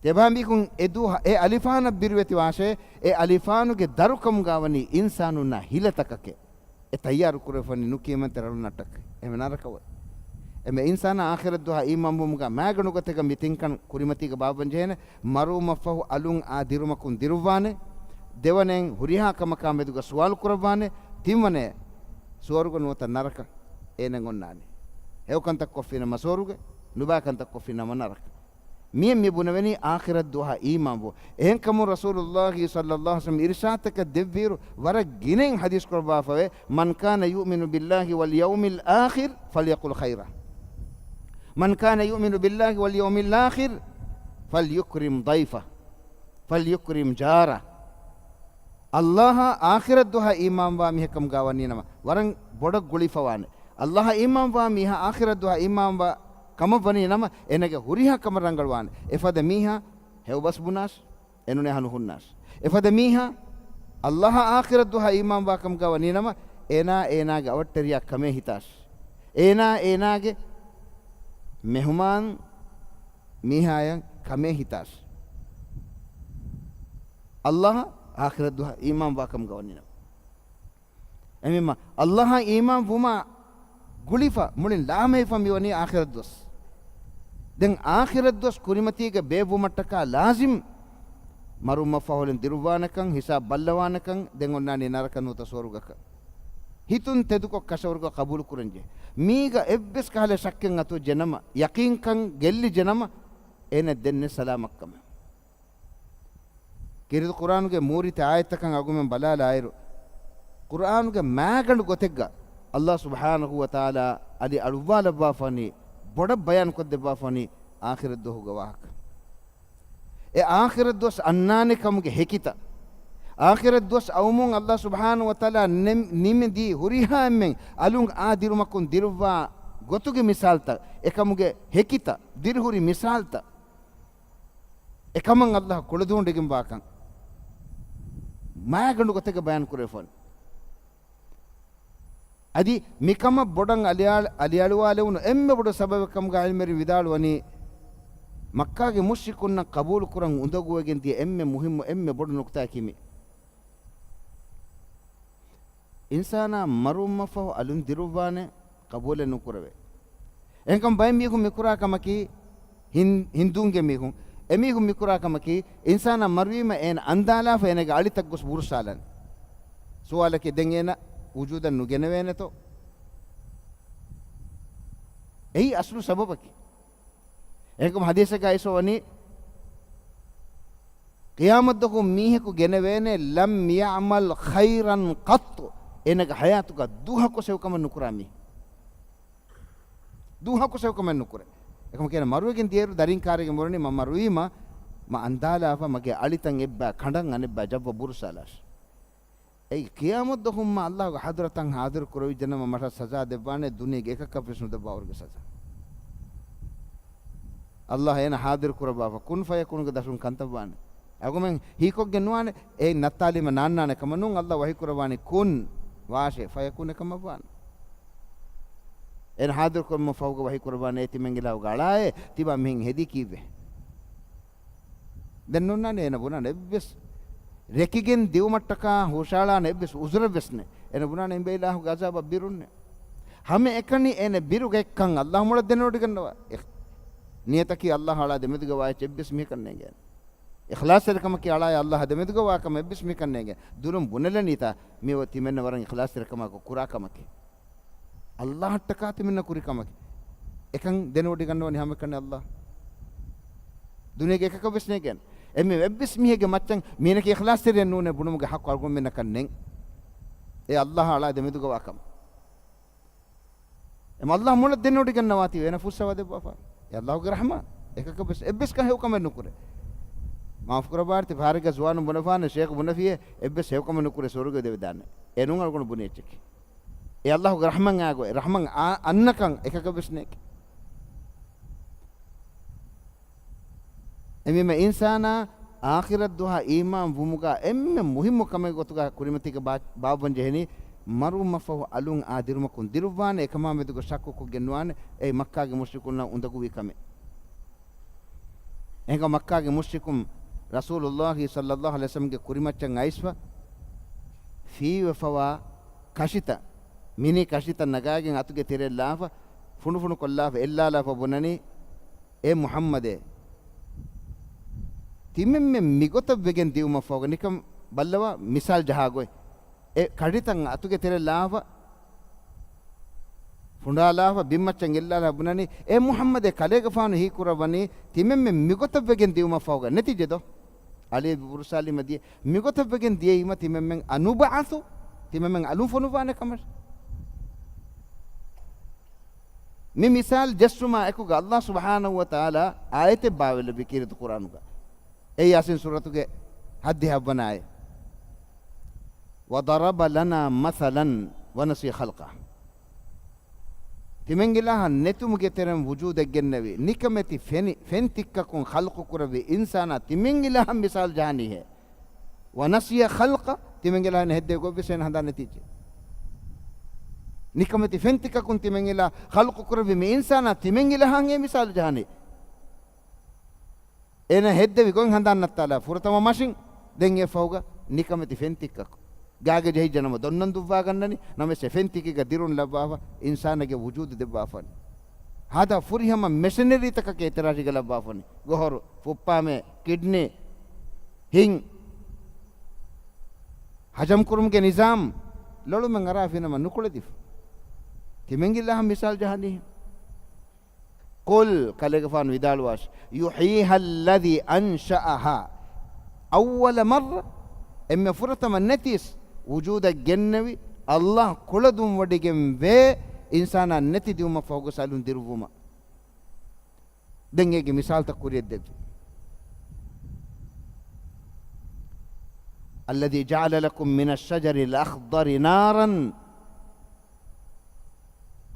ތިޔަބައިމީހުން އެ ދުވަހަށް އެ އަލިފާނަށް ބިރުވެތިވާށޭ، އެ އަލިފާނުގެ ދަރުކަމުގަ ވަނީ އިންސާނުންނާ ހިލަތަކެކޭ. އެ ތައްޔާރު ކުރެވިފަނީ ނުކިޔަމަންތެރި ރަށުން ނައްޓަކައި. އެހެން ނަރަކަ އޮތް. އެންމެ އިންސާނާ އާޚިރަތް ދުވަހަށް އީމާންވުމުގަ މާގަނޑު ގޮތެއްގަ މި ތިންކަން ކުރިމަތީގަ ބާއްވަން ޖެހޭނެ. މަރުވުމަށްފަހު އަލުން އާ ދިރުމަކުން ދިރުއްވާނެ. ދެވަނައިން ހުރިހާ ކަމަކާ މެދުގަ ސުވާލު ކުރައްވާނެ. ތިންވަނައަށް ސުވަރުގެ ނުވަތަ ނަރަކަ އޭނައަށް އޮންނާނެ. ހެޔޮ ކަންތައް ކޮށްފިނަމަ ސުވަރުގެ، ނުބައި ކަންތައް ކޮށްފިނަމަ ނަރަކަ. މިއެއް މި ބުނެވެނީ އާޚިރަތް ދުވަހަށް އީމާންވުން. އެހެންކަމުން ރަސޫލުﷲ ޞައްލަﷲ ޢަލައިހި ވަސައްލަމަ އިރުޝާދުތަކެއް ދެއްވިއިރު ވަރަށް ގިނައިން ޙަދީޘް ކުރައްވާފަވޭ، "من كان يؤمن بالله واليوم الآخر فليقل خيرا. من كان يؤمن بالله واليوم الآخر فليكرم ضيفه، فليكرم جاره." ﷲ އާ އާޚިރަތް ދުވަހަށް އީމާންވާ މީހެއް ކަމުގަ ވަނީ ނަމަ، ވަރަށް ބޮޑަށް ގުޅިފަވާނެ. ﷲ އާ އީމާންވާ މީހާ އާޚިރަތް ދުވަހަށް އީމާންވާ ކަމަށް ވަނީ ނަމަ، އޭނަގެ ހުރިހާ ކަމަށް ރަނގަޅުވާނެ. އެފަދަ މީހާ ހެޔޮބަސް ބުނާސް، އެނޫނޭ ހަނު ހުންނާސް. އެފަދަ މީހާ ﷲ އާ އާޚިރަތް ދުވަހަށް އީމާންވާ ކަމުގަ ވަނީ ނަމަ، އޭނާ އޭނާގެ އަވަށްޓެރިޔާ ކަމޭ ހިތާސް. އޭނާ އޭނާގެ މެހުމާން މީހާޔަށް ކަމޭ ހިތާސް. ﷲ އާ އާޚިރަތް ދުވަހަށް އީމާންވާ ކަމުގަ ވަނީ ނަމަ. އެމީމާ ﷲ އާ އީމާން ވުމާ ގުޅިފަ މުޅިން ލާމެހިފަ މިވަނީ އާޚިރަތް ދުވަސް. ދެން އާޚިރަތް ދުވަސް ކުރިމަތީގަ ބޭއްވުމަށްޓަކާ ލާޒިމް މަރުވުމަށްފަހު އަލުން ދިރުއްވާނެކަން، ހިސާބް ބައްލަވާނެކަން، ދެން އޮންނާނީ ނަރަކަ ނުވަތަ ސުވަރުގަކަށް. ހިތުން ތެދުކޮށް ކަށަވަރުގަ ޤަބޫލު ކުރަންޖެހޭ. މީގަ އެއްވެސް ކަހަލަ ޝައްކެއް އަތުވެއްޖެ ނަމަ، ޔަޤީންކަން ގެއްލިއްޖެ ނަމަ، އޭނަ ދެންނެއް ސަލާމަތްކަމެއް. ކީރިތި ޤުރްއާނުގެ މޫރިތި އާޔަތްތަކަށް އަގުމެން ބަލާލާއިރު، ޤުރްއާނުގެ މާގަނޑު ގޮތެއްގަ ﷲ ސުބްޙާނަހޫ ވަތަޢާލާ އަލި އަޅުއްވާލައްވާފަނީ، ބޮޑަށް ބަޔާން ކޮށްދެއްވާފަނީ އާޚިރަތް ދުވަހުގެ ވާހަކަ. އެ އާޚިރަތް ދުވަސް އަންނާނެ ކަމުގެ ހެކިތައް، އާޚިރަތް ދުވަސް އައުމުން ﷲ ސުބްޙާނަހޫ ވަތަޢާލާ ނެ-، ނިމިދީ ހުރިހާ އެންމެން އަލުން އާ ދިރުމަކުން ދިރުއްވާ ގޮތުގެ މިސާލްތައް، އެކަމުގެ ހެކިތައް، ދިރިހުރި މިސާލްތައް. އެކަމަށް ﷲ ކުޅަދޫންވެގެންވާކަން މާގަނޑު ގޮތެއްގަ ބަޔާން ކުރެވިފަ ވަނީ. އަދި މިކަމަށް ބޮޑަށް އަލިއާ-، އަލިއަޅުވާލެވުނު އެންމެ ބޮޑު ސަބަބެއް ކަމުގަ ޢިލްމުވެރިން ވިދާޅުވަނީ، މައްކާގެ މުޝްރިކުންނަށް ޤަބޫލު ކުރަން އުނދަގޫވެގެން ދިޔަ އެންމެ މުހިއްމު، އެންމެ ބޮޑު ނުކުތާއަކީ މި. އިންސާނާ މަރުވުމަށްފަހު އަލުން ދިރުއްވާނެ، ޤަބޫލެއް ނުކުރެވޭ. އެހެންކަމުން ބައެއް މީހުން މިކުރާ ކަމަކީ، ހިން-، ހިންދޫންގެ މީހުން، އެމީހުން މިކުރާ ކަމަކީ، އިންސާނާ މަރުވީމަ އޭނަ އަންދާލާފަ އޭނަގެ އަޅިތައް ގޮސް ބުރުއްސާލަން. ސުވާލަކީ، ދެން އޭނަ ވުޖޫދަށް ނުގެނެވޭނެތޯ؟ އެއީ އަސްލު ސަބަބަކީ. އެހެންކަމުން ޙަދީޘެއްގަ އައިސްފަ ވަނީ، ޤިޔާމަތްދުވަހު މީހަކު ގެނެވޭނެ، لم يعمل خيرا قط، އޭނަގެ ޙަޔާތުގަ ދުވަހަކު ހެޔޮކަމެއް ނުކުރާ މީ. ދުވަހަކު ހެޔޮކަމެއް ނުކުރޭ. އެކަމަކު އޭނަ މަރުވެގެން ދިޔައިރު ދަރިން ކާރިގެން މިއުޅެނީ، މަ މަރުވީމަ، މަ އަންދާލާފަ މަގޭ އަޅިތައް އެއްބައި ކަނޑަން އަނެއްބައި ޖައްވަ ބުރުއްސާލާށި. އެއީ ޤިޔާމަތްދުވަހު މަ ﷲގެ ޙަޟްރަތަށް ޙާޟިރު ކުރެވިއްޖެނަމަ މަށަށް ސަޒާ ދެއްވާނެ، ދުނިޔޭގެ އެކަކަށްވެސް ނުދެއްވާވަރުގެ ސަޒާ. ﷲ އޭނަ ޙާޟިރު ކުރައްވާފަ، ކުން ފަޔަކޫނުގެ ދަށުން ކަންތައް ވާނެ. އަގުމެން ހީކޮށްގެން ނުވާނެ، އެ ނައްތާލީމަ ނާންނާނެ ކަމަށް ނޫން، ﷲ ވަޙީ ކުރައްވާނީ، ކުން ވާށޭ، ފަޔަކޫނެއް ކަމަށް ވާނެ. އޭނަ ޙާޟިރުކުރުމަށް ފަހުގަ ވަޙީ ކުރައްވާނެ، އޭ ތިމަން އިލާހުގެ އަޅާއޭ، ތިބާ މިހެން ހެދީ ކީއްވެ؟ ދެން ނޯންނާނެ އޭނަ ބުނާނެ އެއްވެސް ރެކިގެން ދިއުމަށްޓަކާ ހުށައަޅާނެ އެއްވެސް ޢުޛުރެއްވެސް ނެތް. އޭނަ ބުނާނެ އިނބޭ އިލާހުގެ ޢަޒާބަށް ބިރުންނޭ. ހަމައެކަނި އޭނަ ބިރުގަ އެއްކަން ﷲ މޮޅަށް ދެނެވޮޑިގަންނަވާ. އިޚް-، ނިޔަތަކީ ﷲ އަޅާ ދެމެދުގަ ވާ އެއްޗެއް އެއްވެސް މީހަކަށް ނޭނގޭނެ. އިޚްލާޞްތެރިކަމަކީ އަޅާއި ﷲ ދެމެދުގަ ވާ ކަމެއް އެއްވެސް މީހަކަށް ނޭނގޭނެ. ދުލުން ބުނެލަނީތާ މިއޮތީ ތިމެންނަށް ވަރަށް އިޚްލާޞްތެރިކަމާއެކު ކުރާ ކަމަކީ. ﷲއަށްޓަކާ ތިމެންނަށް ކުރި ކަމަކީ. އެކަން ދެނެވޮޑިގަންނަވަނީ ހަމައެކަނި ﷲ. ދުނިޔޭގެ އެކަކަށްވެސް ނޭނގޭނެ. އެންމެ އެއްވެސް މީހެއްގެ މައްޗަށް މީނަކީ އިޚްލާޞްތެރިއެއް ނޫނޭ ބުނުމުގެ ޙައްޤު އަޅުގަނޑުމެންނަކަށް ނެތް. އެ ﷲ އަޅާ ދެމެދުގަ ވާ ކަމަށް. އެމަ ﷲ މޮޅަށް ދެނެވޮޑިގަންނަވާތީ އޭނަ ފުއްސަވާ ދެއްވާފަ. އެ ﷲގެ ރަޙްމާ. އެކަކަށްވެސް އެއްވެސް ކަހެއް ހެޔޮކަމެއް ނުކުރޭ. މާފުކުރައްވާށޭ، ފަހަރެއްގަ ޒުވާނުން ބުނެފާނެ، ޝޭޚް ބުނެފިޔޭ، އެއްވެސް ހެޔޮކަމެއް ނުކުރޭ ސުވަރުގެ ދެވިދާނެ. އެ ނޫން އަޅުގަނޑު ބުނި އެއްޗަކީ. އެ ﷲގެ ރަޙްމަތް އާގޮތް، ރަޙްމަތް އާ-، އަންނަކަން އެކަކަށްވެސް ނެތް. އެމީމަ އިންސާނާ އާޚިރަތް ދުވަހަށް އީމާން ވުމުގަ އެންމެ މުހިއްމު ކަމެއް ގޮތުގަ ކުރިމަތީގަ ބާ-، ބާއްވަން ޖެހެނީ، މަރުވުމަށްފަހު އަލުން އާ ދިރުމަކުން ދިރުއްވާނެ، އެކަމާ މެދުގަ ޝައްކުކޮށްގެން ނުވާނެ، އެއީ މައްކާގެ މުޝްރިކުންނަށް އުނދަގޫވި ކަމެއް. އެހެންކަމުން މައްކާގެ މުޝްރިކުން ރަސޫލުﷲ ޞައްލަﷲ ޢަލައިހި ވަސައްލަމްގެ ކުރިމައްޗަށް އައިސްފަ، ފީވެފަވާ ކަށިތައް، މިނި ކަށިތައް ނަގާގެން އަތުގެ ތެރެއަށް ލާފަ، ފުނޑުފުނޑު ކޮށްލާފަ އެއްލާލާފަ ބުނަނީ، އޭ މުޙައްމަދޭ، ތިމެންމެން މިގޮތަށް ވެގެން ދިއުމަށްފަހުގަ ނިކަން ބައްލަވާ މިސާލް ޖަހާގޮތް. އެ ކަޑިތައް އަތުގެ ތެރެއަށް ލާފަ، ފުނޑާލާފަ، ބިންމައްޗަށް އެއްލާލާ ބުނަނީ، އޭ މުޙައްމަދޭ، ކަލޭގެފާނު ހީކުރައްވަނީ ތިމެންމެން މިގޮތަށް ވެގެން ދިއުމަށްފަހުގަ ނެތިޖެ ދޯ؟ އަލީ ބުރުސާލިމަ ދިޔަ މިގޮތަށް ވެގެން ދިޔައީމަ ތިމެންމެން އަނުބަޢަޘު، ތިމެންމެން އަލުން ފޮނުއްވާނެ ކަމަށް. މި މިސާލް ޖެއްސުމާ އެކުގަ ﷲ ސުބްޙާނަހޫ ވަތަޢާލާ އާޔަތެއް ބާވެލެއްވި ކީރިތި ޤުރްއާނުގަ. އެ ޔާސީން ސޫރަތުގެ ހައްދިހަ އަށްވަނަ އާޔަތް. وضرب لنا مثلا ونسي خلقه. ތިމެންގިލާހަށް ނެތުމުގެ ތެރެއިން ވުޖޫދެއް ގެންނެވި، ނިކަމެތި ފެނި، ފެންތިއްކަކުން ޚަލްޤުކުރެއްވި އިންސާނާ ތިމެންގިލާހަށް މިސާލް ޖަހަނީހޭ. ވަނަސިޔަ ޚަލްޤަ، ތިމެންގިލާހަށް ހެއްދެވި ގޮތްވެސް އޭނަ ހަނދާން ނެތިއްޖެ. ނިކަމެތި ފެންތިއްކަކުން ތިމެންގިލާ ޚަލްޤުކުރެއްވި މި އިންސާނާ ތިމެންގިލާހަށް އެ މިސާލް ޖަހަނީ. އޭނަ ހެއްދެވި ގޮތް ހަނދާން ނައްތާލާ ފުރަތަމަ މަށިން، ދެން އެއަށްފަހުގަ ނިކަމެތި ފެންތިއްކަކު. ގާގަ ޖެހިއްޖެ ނަމަ ދޮންނަން ދުއްވާގަންނަނީ، ނަމަވެސް އެ ފެންތިކީގަ ދިރުން ލައްވާފަ، އިންސާނެއްގެ ވުޖޫދު ދެއްވާފަނީ. ހާދަ ފުރިހަމަ މެޝިނަރީތަކަކީ އެތެރޭގަ ލައްވާފަނީ. ގޮހޮރު، ފުއްޕާމޭ، ކިޑްނީ، ހިތް، ހަޖަމް ކުރުމުގެ ނިޒާމް، ލޮޅުމެއް އަރާފިނަމަ ނުކުޅެދިފަ. ތިމެންގިލާހަށް މިސާލް ޖަހަނީ. قل، ކަލޭގެފާނު ވިދާޅުވާށި، يحييها الذي أنشأها أول مرة، އެންމެ ފުރަތަމަ ނެތިސް ވުޖޫދަށް ގެންނެވި ﷲ ކުޅަދުންވޮޑިގެން ވޭ، އިންސާނާ ނެތި ދިއުމަށްފަހުގަ އަލުން ދިރުއްވުމަށް. ދެން އޭގެ މިސާލްތައް ކުރިޔަށް ދެއްވި. الذي جعل لكم من الشجر الأخضر نارا،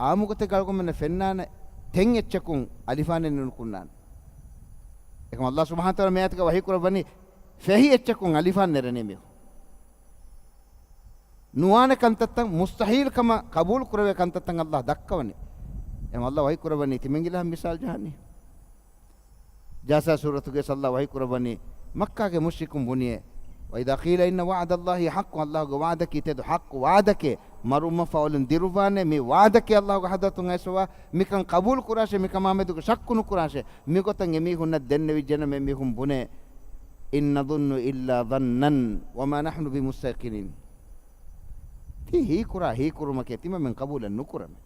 އާއްމުގޮތެއްގަ އަޅުގަނޑުމެންނަށް ފެންނާނެ ތެން އެއްޗަކުން އަލިފާނެއް ނުނިކުންނާނެ. އެކަމަށް ﷲ ސުބްޙާނަހޫ ވަތަޢާލާ މި އާޔަތުގަ ވަޙީކުރައްވަނީ ފެހި އެއްޗަކުން އަލިފާން ނެރެނީ މީހުން. ނުވާނެ ކަންތައްތައް، މުސްތަޙީލް ކަމަށް ޤަބޫލު ކުރެވޭ ކަންތައްތައް ﷲ ދައްކަވަނީ. އެހެން ﷲ ވަޙީކުރައްވަނީ ތިމެންގިލާ މިސާލް ޖަހަނީ. ޖާސިޔާ ސޫރަތުގެ ﷲ ވަޙީކުރައްވަނީ، މައްކާގެ މުޝްރިކުން ބުނިއޭ، وإذا قيل إن وعد الله حق، ﷲގެ ވަޢުދަކީ ތެދު، ޙައްޤު ވަޢުދެކޭ، މަރުވުމަށްފަހު އަލުން ދިރުއްވާނެ، މި ވަޢުދަކީ ﷲގެ ޙަޟްރަތުން އައިސްފަވާ، މިކަން ޤަބޫލު ކުރާށޭ، މިކަމާމެދުގަ ޝައްކު ނުކުރާށޭ. މިގޮތަށް އެމީހުންނަށް ދެންނެވިއްޖެނަމަ އެމީހުން ބުނޭ، إن نظن إلا ظنا وما نحن بمستيقنين. ތީ ހީކުރާ ހީކުރުމަކޭ ތިމަމެން ޤަބޫލެއް ނުކުރަމޭ.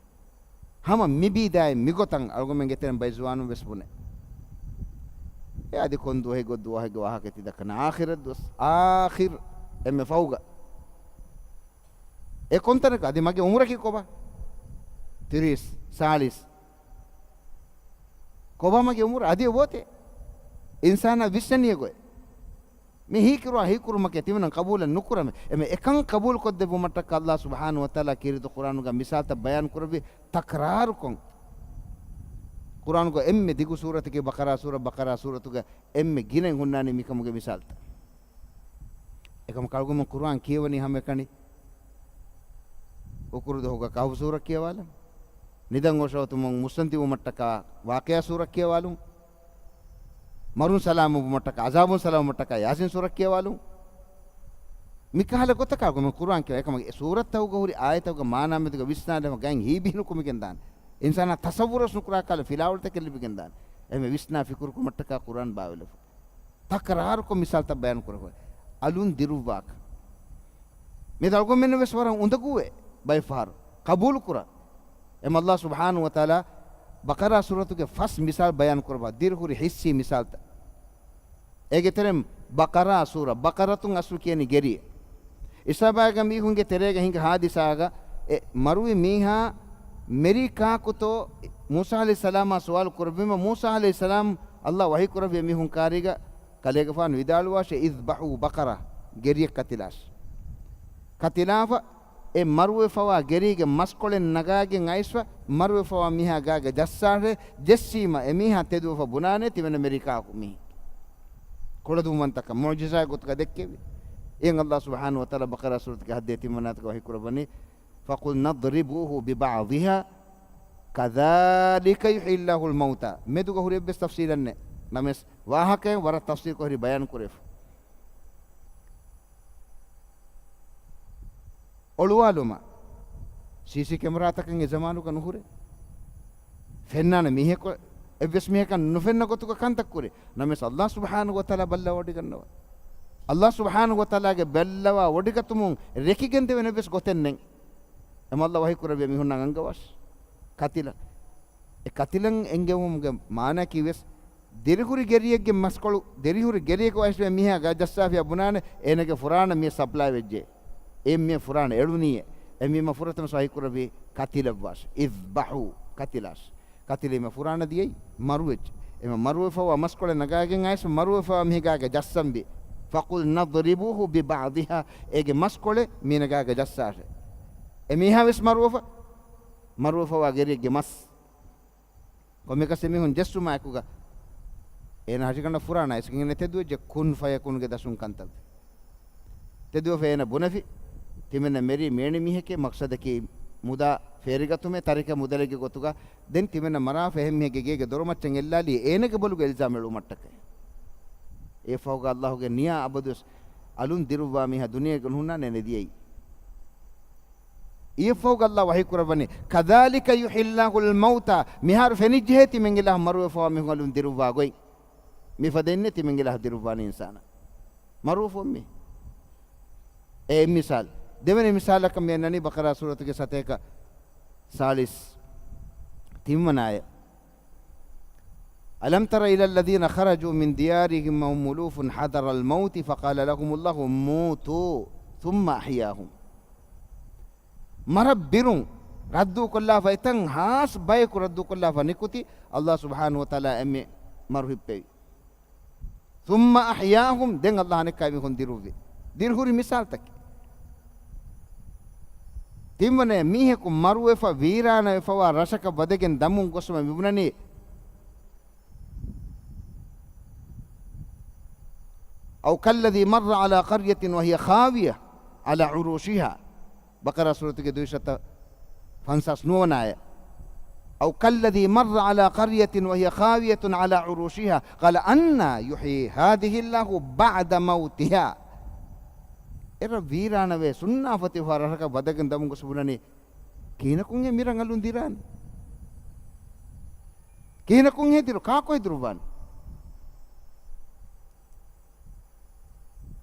ހަމަ މި ބީދާއި މިގޮތަށް އަޅުގަނޑުމެންގެ ތެރެއިން ބައެއް ޒުވާނުން ވެސް ބުނޭ. އެ އަދި ކޮން ދުވަހެއް ގޮތް ދުވަހެއްގެ ވާހަކަ ތި ދައްކަން އާޚިރަށް ދުވަސް، އާޚިރު އެންމެ ފަހުގަ. އެ ކޮންތަނަކަށް އަދި މަގޭ އުމުރަކީ ކޮބާ؟ ތިރީސް، ސާޅީސް. ކޮބާ މަގޭ އުމުރު؟ އަދި އޮވޯތޭ. އިންސާނާ ވިސްނަނީ އެގޮތް. މި ހީކުރާ ހީކުރުމަކޭ ތިމަންނަ ޤަބޫލެއް ނުކުރަމޭ. އެމެ އެކަން ޤަބޫލު ކޮށްދެއްވުމަށްޓަކާ ﷲ ސުބްޙާނަހޫ ވަތަޢާލާ ކީރިތި ޤުރްއާނުގަ މިސާލްތައް ބަޔާން ކުރެއްވި ތަކްރާރުކޮށް. ޤުރްއާނުގަ އެންމެ ދިގު ސޫރަތަކީ ބަޤަރާ ސޫރަ، ބަޤަރާ ސޫރަތުގަ އެންމެ ގިނައިން ހުންނާނީ މިކަމުގެ މިސާލްތައް. އެކަމަކު އަޅުގަނޑު ޤުރްއާން ކިޔަވަނީ ހަމައެކަނި. އުކުރުދުވަހުގަ ކަހުފު ސޫރަ ކިޔަވާލަން. ނިދަން އޮށޯތުމުން މުއްސަނދިވުމަށްޓަކާ ވާޤިޢާ ސޫރަ ކިޔަވާލުން. މަރުން ސަލާމަތްވުމަށްޓަކާ، ޢަޒާބުން ސަލާމަތްވުމަށްޓަކާ ޔާސީން ސޫރަ ކިޔަވާލުން. މިކަހަލަ ގޮތަކަށް އަޅުގަނޑު ޤުރްއާން ކިޔަވާ. އެކަމަކު އެ ސޫރަތަކުގަ ހުރި އާޔަތްތަކުގެ މާނާ މެދުގަ ވިސްނާލެވުމަށް ގައިން ހީބިހިނުކުމެގެން ދާނެ. އިންސާނާ ތަޞައްވުރުވެސް ނުކުރާ ކަހަލަ ފިލާވަޅުތަކެއް ލިބިގެން ދާނެ. އެހެންވެ ވިސްނާ ފިކުރުކުރުމަށްޓަކާ ޤުރްއާން ބާވެލެފަ. ތަކްރާރުކޮށް މިސާލްތައް ބަޔާން ކުރެވޭ. އަލުން ދިރުއްވާކަށް. މި އަޅުގަނޑުމެންނަށް ވެސް ވަރަށް އުނދަގޫވޭ ބައެއް ފަހަރު. ޤަބޫލު ކުރާ. އެމަ ﷲ ސުބްޙާނަހޫ ވަތަޢާލާ ބަޤަރާ ސޫރަތުގެ ފަސް މިސާލް ބަޔާން ކުރައްވާ، ދިރިހުރި ޙިއްސީ މިސާލްތައް. އޭގެ ތެރެއިން ބަޤަރާ ސޫރަ، ބަޤަރަތުން އަސްލު ކިޔަނީ ގެރިއެއް. އިސްރާއީލުގެ މީހުންގެ ތެރޭގަ ހިނގި ހާދިސާގަ އެ މަރުވި މީހާ މެރި ކާކުތޯ މޫސާ ޢަލައިހިއްސަލާމާ ސުވާލު ކުރެއްވީމަ، މޫސާ ޢަލައިހިއްސަލާމް ﷲ ވަޙީ ކުރެއްވި އެމީހުން ކާރީގަ ކަލޭގެފާނު ވިދާޅުވާށޭ، اذبحوا بقرة، ގެރިއެއް ކަތިލާށި. ކަތިލާފަ، އެ މަރުވެފަވާ ގެރީގެ މަސްކޮޅެއް ނަގާގެން އައިސްފަ، މަރުވެފަވާ މީހާ ގާގަ ޖައްސާށޭ، ޖެއްސީމަ އެ މީހާ ތެދުވެފަ ބުނާނެ ތިމެން މެރި ކާކު މީހެއް. ކުޅަދުންވަންތަކަން މުޢުޖިޒާ ގޮތުގަ ދެއްކެވި. އެހެން ﷲ ސުބްޙާނަހޫ ވަތަޢާލާ ބަޤަރާ ސޫރަތުގެ ހައްދިހަ ތިން ވަނަ އާޔަތުގަ ވަޙީ ކުރައްވަނީ، فقلنا اضربوه ببعضها كذلك يحيي الله الموتى. މެދުގަ ހުރި އެއްވެސް ތަފްސީލެއް ނެތް. ނަމަވެސް ވާހަކައެއް ވަރަށް ތަފްސީލްކޮށް ހުރި ބަޔާން ކުރެވިފަ. އޮޅުވާލުމަށް ސީސީ ކެމެރާތަކެއް އެ ޒަމާނުގަ ނުހުރޭ. ފެންނާނެ މީހަކު އެއްވެސް މީހަކަށް ނުފެންނަ ގޮތުގަ ކަންތައް ކުރި. ނަމަވެސް އައްލާހު ސުބްޙާނަހު ވަތަޢާލާ ބައްލަވަޑިގަންނަވާ. އައްލާހު ސުބްޙާނަހު ވަތަޢާލާގެ ބައްލަވާ ވޮޑިގަތުމުން ރެކިގެންދެވެން އެއްވެސް ގޮތެއް ނެތް. އެމަ އައްލާހު ވަޙީ ކުރެއްވިޔާ މީހުންނަށް އަންގަވާށި. ކަތިލަ. އެ ކަތިލަން އެންގެވުމުގެ މާނައަކީ ވެސް، ދިރިހުރި ގެރިއެއްގެ މަސްކޮޅު، ދިރިހުރި ގެރިއަކު އައިސްވެ މީހާ ގާ ޖައްސާފިޔާ ބުނާނެ، އޭނަގެ ފުރާނަ މިޔަށް ސަޕްލައި ވެއްޖެ. އެ މިޔަށް ފުރާނަ އެޅުނީއޭ. އެ މީމަ ފުރަތަމަ ވަޙީ ކުރެއްވީ ކަތިލަށްވާށި. اذبحوا، ކަތިލާށި. ކަތިލީމަ ފުރާނަ ދިޔައީ މަރުވެއްޖެ. އެމަ މަރުވެފަވާ މަސްކޮޅެއް ނަގާގެން އައިސް މަރުވެފަވާ މީހެއް ގާގަ ޖައްސަންވީ. فقلنا اضربوه ببعضها، އޭގެ މަސްކޮޅެއް މީނަ ގާގަ ޖައްސާށޭ. އެ މީހާ ވެސް މަރުވެފަ، މަރުވެފަވާ ގެރިއެއްގެ މަސް. ކޮންމެއަކަސް އެމީހުން ޖެއްސުމާއެކުގަ އޭނަ ހަށިގަނޑަށް ފުރާނަ އައިސްގެން އޭނަ ތެދުވެއްޖެ ކުން ފަޔަކުންގެ ދަށުން ކަންތައްވެ. ތެދުވެފަ އޭނަ ބުނެފި، ތިމެންނަށް މެރީ މޭނި މީހެކޭ، މަޤްޞަދަކީ މުދާ ފޭރިގަތުމެއް، ތަރިކަ މުދަލެއްގެ ގޮތުގަ. ދެން ތިމެންނަށް މަރާފަ އެހެން މީހެއްގެ ގޭގެ ދޮރުމައްޗަށް އެއްލާލީ އޭނަގެ ބޮލުގަ އިލްޒާމް އެޅުމަށްޓަކައި. އެއަށްފަހުގަ އައްލާހުގެ ނިޔާ އަބަދުވެސް އަލުން ދިރުއްވާ މީހާ ދުނިޔޭގަ ނުހުންނާނެ އޭނަ ދިޔައީ. އެއަށްފަހުގަ އައްލާހު ވަޙީ ކުރައްވަނީ، كذلك يحيي الله الموتى، މިހާރު ފެނިއްޖެހޭ ތިމެން އިލާހު މަރުވެފަވާ މީހުން އަލުން ދިރުއްވާ ގޮތް. މިފަދައިންނޭ ތިމެން އިލާހު ދިރުއްވާނީ އިންސާނާ. މަރުވެފަ މީ. އެއް މިސާލު. ދެވަނަ މިސާލަކަށް މި އަންނަނީ ބަޤަރާ ސޫރަތުގެ ސަތޭކަ ސާޅީސް ތިންވަނަ އާޔަތް. ألم تر إلى الذين خرجوا من ديارهم وهم ألوف حذر الموت فقال لهم الله موتوا ثم أحياهم. މަރަށް ބިރުން ރައްދޫކޮށްލާފަ، އެތަން ހާސް ބަޔަކު ރައްދޫކޮށްލާފަ ނިކުތީ، އައްލާހު ސުބްޙާނަހު ވަތަޢާލާ އެންމެ މަރު ހިއްޕެވި. ثم أحياهم، ދެން އައްލާހު އަނެއްކާ މީހުން ދިރުއްވި. ދިރިހުރި މިސާލުތަކެއް. ތިންވަނަ މީހަކު މަރުވެފަ، ވީރާނަވެފަވާ ރަށަކަށް ވަދެގެން ދަމުން ގޮސްފަ މިބުނަނީ، أو كالذي مر على قرية وهي خاوية على عروشها. ބަޤަރާ ސޫރަތުގެ ދުއިސައްތަ ފަންސާސް ނުވަނަ އާޔަތް. أو كالذي مر على قرية وهي خاوية على عروشها قال أنى يحيي هذه الله بعد موتها. އެރަށް ވީރާނަވެ ސުންނާފަތިވާ ރަށަކަށް ވަދެގެން ދަމުން ގޮސް ބުނަނީ، ކިހިނަކުން އެ މިރަށް އަލުން ދިރާނީ؟ ކިހިނަކުން ހެދިރު، ކާކު ހެދިރުވާނީ؟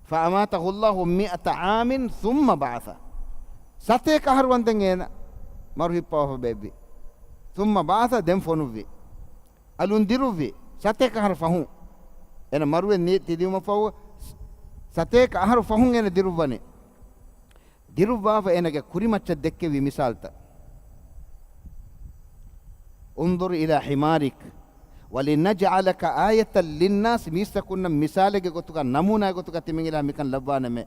فأماته الله مائة عام ثم بعثه. ސަތޭކަ އަހަރު ވަންދެން އޭނަ މަރު ހިއްޕަވާފަ ބޭއްވި. ثم بعثه، ދެން ފޮނުއްވި. އަލުން ދިރުއްވި. ސަތޭކަ އަހަރު ފަހުން. އޭނަ މަރުވެ ނި-، ތިދިވުމަށް ފަހު، ސަތޭކަ އަހަރު ފަހުން އޭނަ ދިރުއްވަނީ. ދިރުއްވާފަ އޭނަގެ ކުރިމައްޗަށް ދެއްކެވި މިސާލުތައް. انظر إلى حمارك ولنجعلك آية للناس، މީސްތަކުންނަށް މިސާލެއްގެ ގޮތުގަ، ނަމޫނާގެ ގޮތުގަ ތިމެން އިލާހު މިކަން ލައްވާނަމޭ.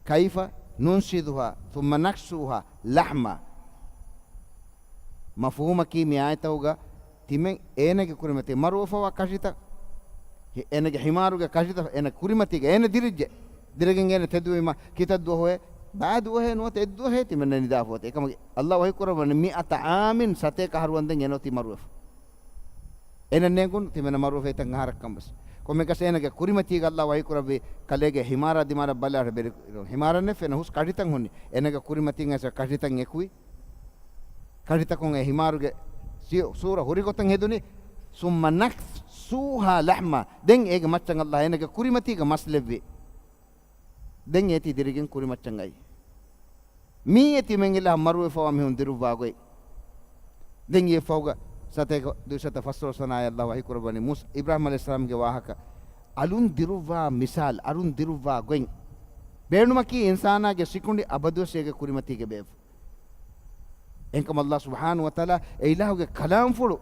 كيف ننشزها ثم نكسوها لحما. މަފްހޫމަކީ މި އާޔަތުގަ ތިމެން އޭނަގެ ކުރިމަތީ މަރުވެފަވާ ކަށިތައް، ހި-، އޭނަގެ ހިމާރުގެ ކަށިތައް އޭނަ ކުރިމަތީގަ އޭނަ ދިރިއްޖެ. ދިރިގެން އޭނަ ތެދުވީމަ ކިތައް ދުވަހު އެ؟ ބައި ދުވަހެއް ނުވަތަ އެއްދުވަހެއް ތިމެންނަށް ނިދާފަ އޮތީ. އެކަމަކު އައްލާހު ވަޙީ ކުރައްވަނީ، مائة عام، ސަތޭކަ އަހަރު ވަންދެން އޭނަ އޮތީ މަރުވެފަ. އޭނަ ނޭނގުން ތިމެން މަރުވެފަ އެތަން އަހަރަށް ކަންބަސް. ކޮންމެއަކަސް އޭނަގެ ކުރިމަތީގަ އައްލާހު ވަޙީ ކުރައްވި ކަލޭގެ ހިމާރާ ދިމާލަށް ބަލާ ބެރި، ހިމާރަށް ނެއް ފެނަ ހުސް ކަށިތައް ހުންނި. އޭނަގެ ކުރިމަތީގަ އައިސް ކަށިތައް އެކުވި. ކަށިތަކުން އެ ހިމާރުގެ ސި-، ސޫރަ ހުރި ގޮތަށް ހެދުނީ. ثم نكسوها لحما. ދެން އޭގެ މައްޗަށް އައްލާހު އޭނަގެ ކުރިމަތީގަ މަސް ލެއްވި. ދެން އޭތި ދިރިގެން ކުރިމައްޗަށް އައި. މީ އެ ތިމެން އިލާހު މަރުވެފަވާ މީހުން ދިރުއްވާ ގޮތް. ދެން އެއަށްފަހުގަ ސަތޭކަ ދުއިސައްތަ ފަސްދޮޅަސް ވަނަ އާޔަތް އައްލާހު ވަޙީ ކުރައްވަނީ މޫސް-، އިބްރާހީމް ޢަލައިހިއްސަލާމްގެ ވާހަކަ. އަލުން ދިރުއްވާ މިސާލު، އަލުން ދިރުއްވާ ގޮތް. ބޭނުމަކީ އިންސާނާގެ ސިކުނޑި އަބަދުވެސް އޭގެ ކުރިމަތީގަ ބޭއްވުން. އެހެންކަމުން އައްލާހު ސުބްޙާނަހު ވަތަޢާލާ އެ އިލާހުގެ ކަލާމްފުޅު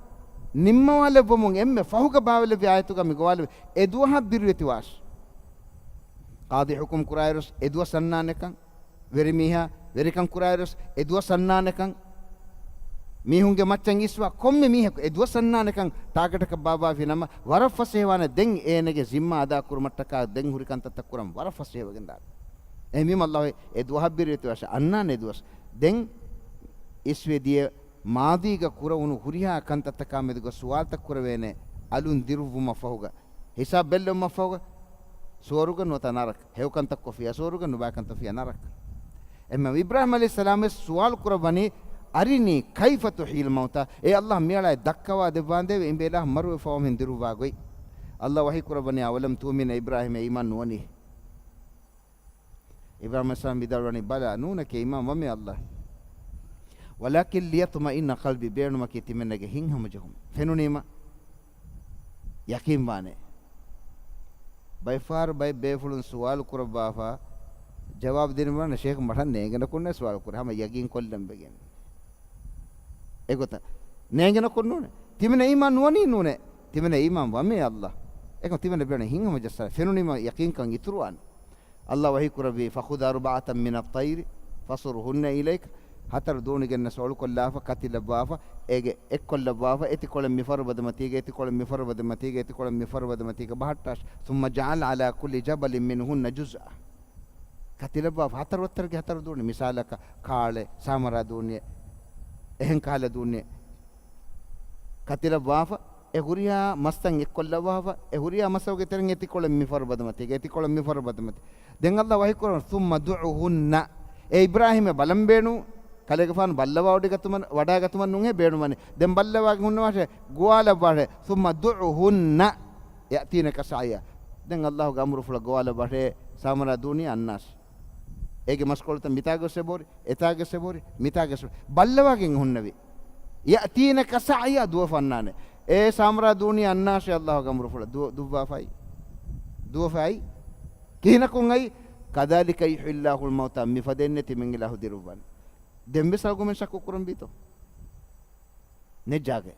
ނިންމަވާލެއްވަމުން އެންމެ ފަހުގަ ބާވައިލެއްވި އާޔަތުގަ މި ގޮވާލެވި އެ ދުވަހަށް ބިރުވެތިވާށި. ޤާޟީ ޙުކުމް ކުރާއިރުސް އެ ދުވަސް އަންނާނެކަން، ވެރިމީހާ ވެރިކަން ކުރާއިރުސް އެ ދުވަސް އަންނާނެކަން، މީހުންގެ މައްޗަށް އިސްވާ ކޮންމެ މީހަކު އެ ދުވަސް އަންނާނެކަން ޓާގެޓަކަށް ބާއްވާފި ނަމަ، ވަރަށް ފަސޭހަވާނެ ދެން އޭނަގެ ޒިންމާ އަދާކުރުމަށްޓަކާ ދެން ހުރި ކަންތައްތައް ކުރަން ވަރަށް ފަސޭހަވެގެންދާނެ. އެހެންވީމަ އައްލާހު އެ ދުވަހަށް ބިރުވެތިވާށި، އަންނާނެ އެ ދުވަސް. ދެން އިސްވެ ދިޔަ މާޟީގަ ކުރެވުނު ހުރިހާ ކަންތައްތަކާ މެދުގަ ސުވާލުތައް ކުރެވޭނެ އަލުން ދިރުއްވުމަށްފަހުގަ، ހިސާބު ބެއްލެވުމަށްފަހުގަ، ސުވަރުގެ ނުވަތަ ނަރަކަ، ހެޔޮކަންތައްކޮށް ފިޔަ ސުވަރުގެ، ނުބައިކަންތައް ފިޔަ ނަރަކަ. އެހެންވީމަ އިބްރާހީމް ޢަލައިހިއްސަލާމް ވެސް ސުވާލު ކުރައްވަނީ، أرني كيف تحيي الموتى. އޭ ﷲ، މިއަޅާއަށް ދައްކަވާ ދެއްވާނދޭވެ އިނބޭލާ މަރުވެފަވާ މީހުން ދިރުއްވާ ގޮތް. ﷲ ވަޙީ ކުރައްވަނީ، أولم تؤمن އޭ އިބްރާހީމް، އޭ އީމާން ނުވަނީ؟ އިބްރާހީމް ޢަލައިހިއްސަލާމް ވިދާޅުވަނީ، ބަލާ، ނޫނެކޭ އީމާން ވަމޭ ﷲ. ولكن ليطمئن قلبي، ބޭނުމަކީ ތިމެންނަގެ ހިތް ހަމަޖެހުން. ފެނުނީމަ ޔަޤީން ވާނެ. ބައެއްފަހަރު ބައެއް ބޭފުޅުން ސުވާލު ކުރައްވާފަ، ޖަވާބު ދިނުމަށް ޝޭޚް މަޑަށް ނޭނގެނަކުންނޭ ސުވާލު ކުރޭ، ހަމަ ޔަޤީން ކޮށްލަންވެގެން. އެގޮތަށް ނޭނގެނަކުން ނޫނޭ. ތިމެން އީމާން ނުވަނީ ނޫނޭ. ތިމެން އީމާން ވަމޭ ﷲ. އެކަމް ތިމެން ބޭނުން ހިތް ހަމަޖައްސާ ފެނުނީމަ ޔަޤީންކަން އިތުރުވާނެ. ﷲ ވަޙީ ކުރެއްވީ، فخذ أربعة من الطير فصرهن إليك. ހަތަރު ދޫނި ގެންނަސް އޮޅުކޮށްލާފަ، ކަތިލައްވާފަ، އޭގެ އެއްކޮށްލައްވާފަ، އެތިކޮޅެއް މި ފަރުބަދަމަތީގަ، އެތިކޮޅެއް މި ފަރުބަދަމަތީގަ، އެތިކޮޅެއް މި ފަރުބަދަމަތީގަ ބަހައްޓާށި. ثم اجعل على كل جبل منهن جزءا. ކަތިލައްވާފަ، ހަތަރު ވައްތަރުގެ ހަތަރު ދޫނި، މިސާލަކަށް ކާޅެ، ސާމަރާ ދޫނި، އެހެން ކަހަލަ ދޫނި، ކަތިލައްވާފަ، އެ ހުރިހާ މަސްތައް އެއްކޮށްލައްވާފަ، އެ ހުރިހާ މަސްތަކުގެ ތެރެއިން އެތިކޮޅެއް މި ފަރުބަދަމަތީގަ، އެތިކޮޅެއް މި ފަރުބަދަމަތީ. ދެން ﷲ ވަޙީ ކުރަން، ثم ادعهن. އޭ އިބްރާހީމް، ބަލަން ބޭނު، ކަލޭގެފާނު ބައްލަވާ ވޮޑިގަތުމަށް، ވަޑާގަތުމަށް ނޫންހޭ ބޭނުމަނީ. ދެން ބައްލަވާގެން ހުންނަވާށޭ، ގޮވާލައްވާށޭ. ثم ادعهن يأتينك سعيا. ދެން ﷲގެ އަމުރުފުޅަށް ގޮވާލައްވާށޭ، ސާމަރާ ދޫނި އަންނާށި. އޭގެ މަސްކޮޅުތައް މިތާގަސް އެބަހުރި، އެތާގަސް އެބަހުރި، މިތާގަސް އެބަހުރި. ބައްލަވާގެން ހުންނެވި. يأتينك سعيا، ދުވަފަ އަންނާނެ. އޭ ސާމަރާ ދޫނި އަންނާށޭ ﷲގެ އަމުރުފުޅަށް. ދު-، ދުއްވާފައި. ދުވަފައި. ކިހިނަކުން އައި؟ كذلك يحيي الله الموتى، މިފަދައިންނޭ ތިމެން އިލާހު ދިރުއްވާނެ. ދެންވެސް އަޅުގަނޑުމެން ޝައްކު ކުރަންވީތޯ؟ ނެއްޖާގެ.